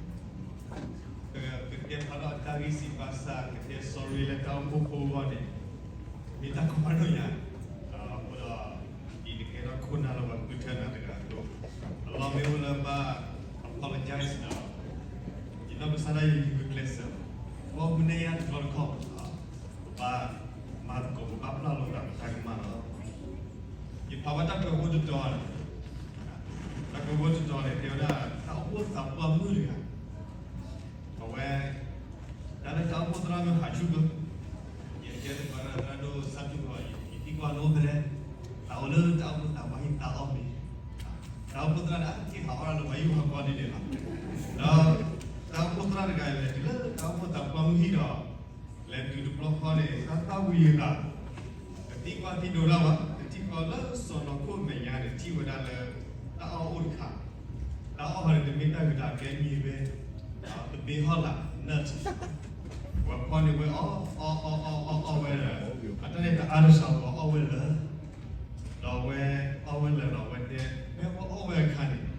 ကတဲ sorry လၢတၢ်အိၣ်ဖှိၣ်ဖိအဂီၢ်န့ၣ် မ့ၢ်တၢ်ကမၣ်ဒိၣ်ညါ, အဃိဒီး ယတကဲထီၣ်ခိၣ်နၢ်လၢပှၤဃုထၢနၤတဂၤအသိး, အလီၢ်မ့ၢ်အိၣ်လၢဘၣ် apologize ဒီး ယနီၢ်ကစၢ်ဒၣ်ယဲ ယဂုာ်ကျဲးစၢး, ပမ့ၢ်နဲၣ်ယၤတဘျီတခီၣ် ပဘၣ်မၤသကိး ပဘၣ်ပျၢ်လိာ်သးပတၢ်ကမၣ်လီၤ. ယဖးဘၣ်တၢ်ကွဲးဖိတတီၤ, တၢ်ကွဲးဖိတတီၤန့ၣ် တဲဝဲဒၣ် တၢ်အိၣ်ဖှိၣ်သးပှၢ်မုၣ်တဂၤ, အဝဲ တၢ်လၢတၢ်အိၣ်ဖှိၣ်သရၣ်မုၣ်ဟးဆူၣ်ဘၢ, ယတဲသကိးဒီးသရၣ်ဒိၣ်စၢ်တူၢ်ဘၣ် ယသံကွၢ်လၢအိၣ်ဖဲလဲၣ်, တၢ်အိၣ်လၢတၢ်အိၣ်ဖှိၣ်သးပှၢ်ဟံၣ်သးအီၣ်မ့ၤ, တၢ်အိၣ်ဖှိၣ်သရၣ်န့ၣ် အက့ၤဟးအီၣ်လၢပှၤဟံၣ်ပှၤဃီဒ်န့ၣ်လီၤ. ဒီး တၢ်အိၣ်ဖှိၣ်သရၣ်တဂၤလဲၤတုၤလၢတၢ်အိၣ်ဖှိၣ်သးပှၢ်မုၣ်ဟံၣ်ဒီး လဲၤတုၤတဘျီဃီန့ၣ် တၢ်သၣ်ဝံၤအသး, တသံကွၢ်သံဒိးတၢ်ဘၣ်, တထံၣ်ဃီလၢစီၢ်နီၤခိၣ်မဲာ်ညါန့ၣ် ထံၣ်ဝဲဒၣ်လၢ တၢ်အီၣ်အိၣ်တခါ, တၢ်အီၣ်ဟီန့ၣ် တမ့ၢ်တၢ်ဂ့ၤတၢ်ကျဲမံၤဝဲ, တဘ့ၣ်ဟီၣ်လာ် နၢၣ်, ဝဲဖီန့ၣ်ဝဲအီၣ် အီၣ်အီၣ်အီၣ်အီၣ်အီၣ်ဝဲဒီး အတၢ်န့ၣ်တအါတစှၤ ဝဲအီၣ်ဝဲလၢာ် ဒီးဝဲအီၣ်ဝဲလၢာ်ဒီးဝဲတဲ ဖဲဝဲအီၣ်ဝဲအခါန့ၣ် တၢ်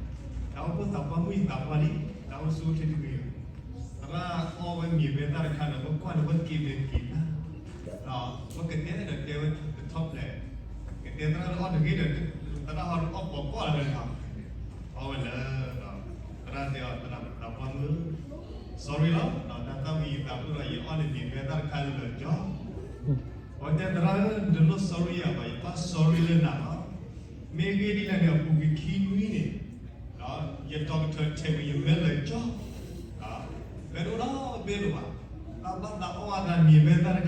အိၣ်ဖှိၣ်သးပှၢ်မုၣ်အံၤသးပှၢ်လံ, တၢ်အိၣ်ဆူၣ်အိၣ်ချ့တဂ့ၤ, သရၣ်အီၣ်ဝဲမ့ၤဝဲတၢ်တခါန့ၣ် ဝဲကွၢ်န့ၣ် ဝဲက့ၤဝဲက့ၤနၢ်, ဒီးဝဲကတဲဒီးတဲဝဲတထီၣ်ဖျဲး, ကတဲသရၣ်လၢအီၣ်တဂ့ၤဒီး သရၣ်ဟီအီၣ်ပိာ်ကွၢ်လီၤဒီး အီၣ်ဝဲလၢာ်ဒီး သရၣ်တဲအီၤ သရၣ်သးပှၢ်မုၣ် sorry လီၤ, ဒီးတၢ်သၣ်ဝံၤယသးအိၣ်ဒီး ယအီၣ်န့ၢ်မ့ၤဖဲတၢ်တခါလၢာ်ကၠီ, အဝဲတဲသရၣ်ဧၢ နတလိၣ် sorry ယၤဘၣ်, ယပၢ် sorry လၢနၤလီၤ, မ့ၢ်ဂ့ၢ်ဒ်လဲၣ်န့ၣ် အပူၤကွံာ်ခံနွံန့ၣ် ယတီၤကထၢၣ်ထဲးကွံာ်ယမဲလၢာ်ကၠီ,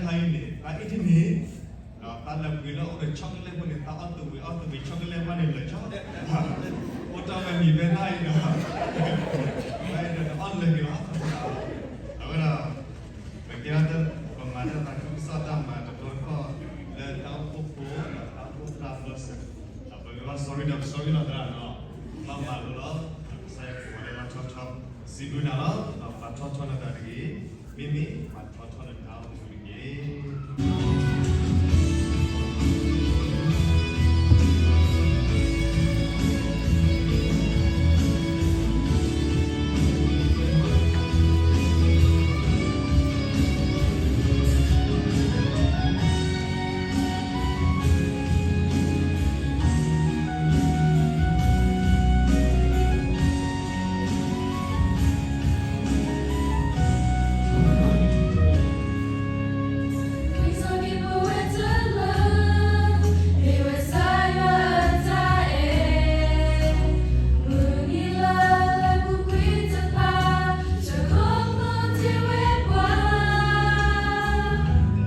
ဖဲဒိၣ်ဒီးဘ့ၣ်လိာ်ဘၣ်, တၢ်ဘၣ်သးအီၣ်အသးမ့ၤဖဲတၢ်တခါအံၤန့ၣ် သးအ့ၣ်တန့ၢ် ဒီးသးလဲၤပှ့ၤလၢအအိၣ်ဒီး chocolate ဖိန့ၣ် သးအီၣ်သဝံၤအီၣ်သဝံၤ chocolate ဖိန့ၣ်လၢာ်ကၠီ, အိၣ်တ့ၢ်ဝဲမ့ၤဖဲတၢ်အံၤဒီး ဝဲဒီးအီၣ်လၢာ်က့ၤလီၤ, အဝဲဒၣ် ပကဲထီၣ် ပမၤတၢ်သးခုကစီၣ်တၢ်မၤတဘျီတခီၣ် လၢတၢ်အိၣ်ဖှိၣ်ဖိဒီးတၢ်အိၣ်ဖှိၣ်သရၣ်အဘျီစဲး, ပမ့ၢ်ဘၣ် sorry ဒီး sorry လီၤသရၣ်နီၤ, မၤလိလီၤ, ကစၢ်ယွၤကိးဂၤဒဲးလီၤထီထီ, စံးဘျုးနၤလီၤ, ဒီးပာ်ထီၣ်ထီနတၢ်တဂ့ၤ, မ့မ့ၢ်ပာ်ထီၣ်ထီနတၢ်အိၣ်မူတက့ၢ်.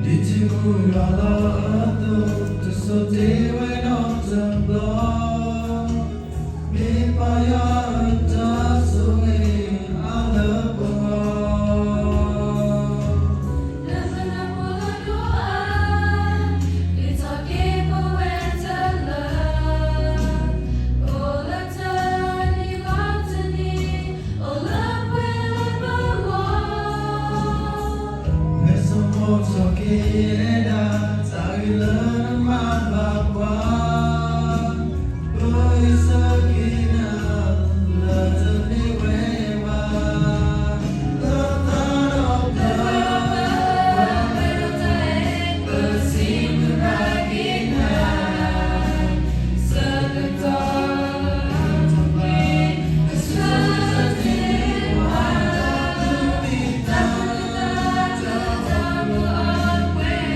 ဒ်ထံမူရၤလီၤအသိး တစိၤတ့ဝဲနီတဘျီ, မ့ၢ်ပၢ်ယွၤအတၢ်ဆိၣ်ဂ့ၤအါလၢပဂီၢ်. မ့ၢ်ဆိကမိၣ်ထီၣ်က့ၤဝဲဒၣ် တၢ်ဂ့ၢ်လၢနမၤဘၣ်ပှၤ, ပဂံၢ်စၢ်က့ၤနၤ လၢတမ့ၢ်ဝဲဘၣ်, လၢသးဒီဖျၢၣ် ပစံးဘျုးဘၣ်က့ၤန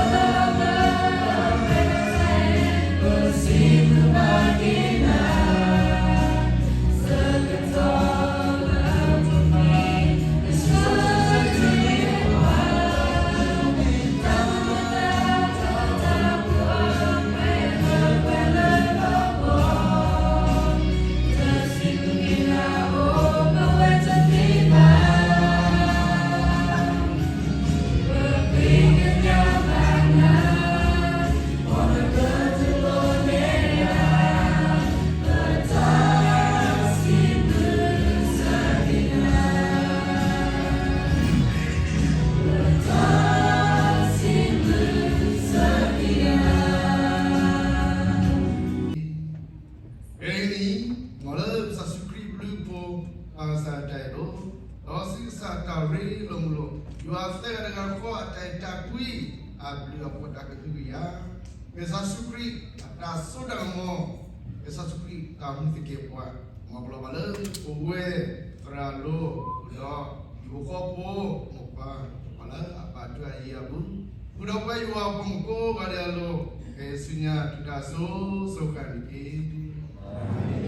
ၤ ဆၢကတီၢ် ဖဲအံၤန့ၣ် မ်လၢကစၢ်ယ့ၣ်ၡူးခရံာ်အဘျုးအဖှိၣ်, ပၢ်ကစၢ်အတၢ်အဲၣ်ဒိၣ်, ဒီးဆံးကစၢ်တၢ်ရ့လိာ်မုာ်လိာ်, ယွၤသၢဂၤတဂၤဃီအတၢ်အဲၣ်တၢ်ကွံ, အဘျုးအဖှိၣ်တၢ်ကဟုကယာ်, ကစၢ်ယ့ၣ်ၡူးခရံာ်အတၢ်စိတၢ်ကမီၤ, ကစၢ်ယ့ၣ်ၡူးခရံာ်တၢ်မူသကဲးပဝး, မ်ကလီၤဘၣ်လၢပဝဲသရၣ်လိၤ, ဒီးဟံၣ်ဖိဃီဖိ, မိၢ်ပၢ်, ပှၤလၢအပာ်ဒိၣ်အယံၤအဘူး, ဃုာ်ဒီးပဝဲယွၤအဖိမုၣ်ကိးဂၤဒဲးအလိၤ, ဖဲဆူညါတုၤတၢ်စိၤစိၤဃၣ်န့ၣ်တက့ၢ်.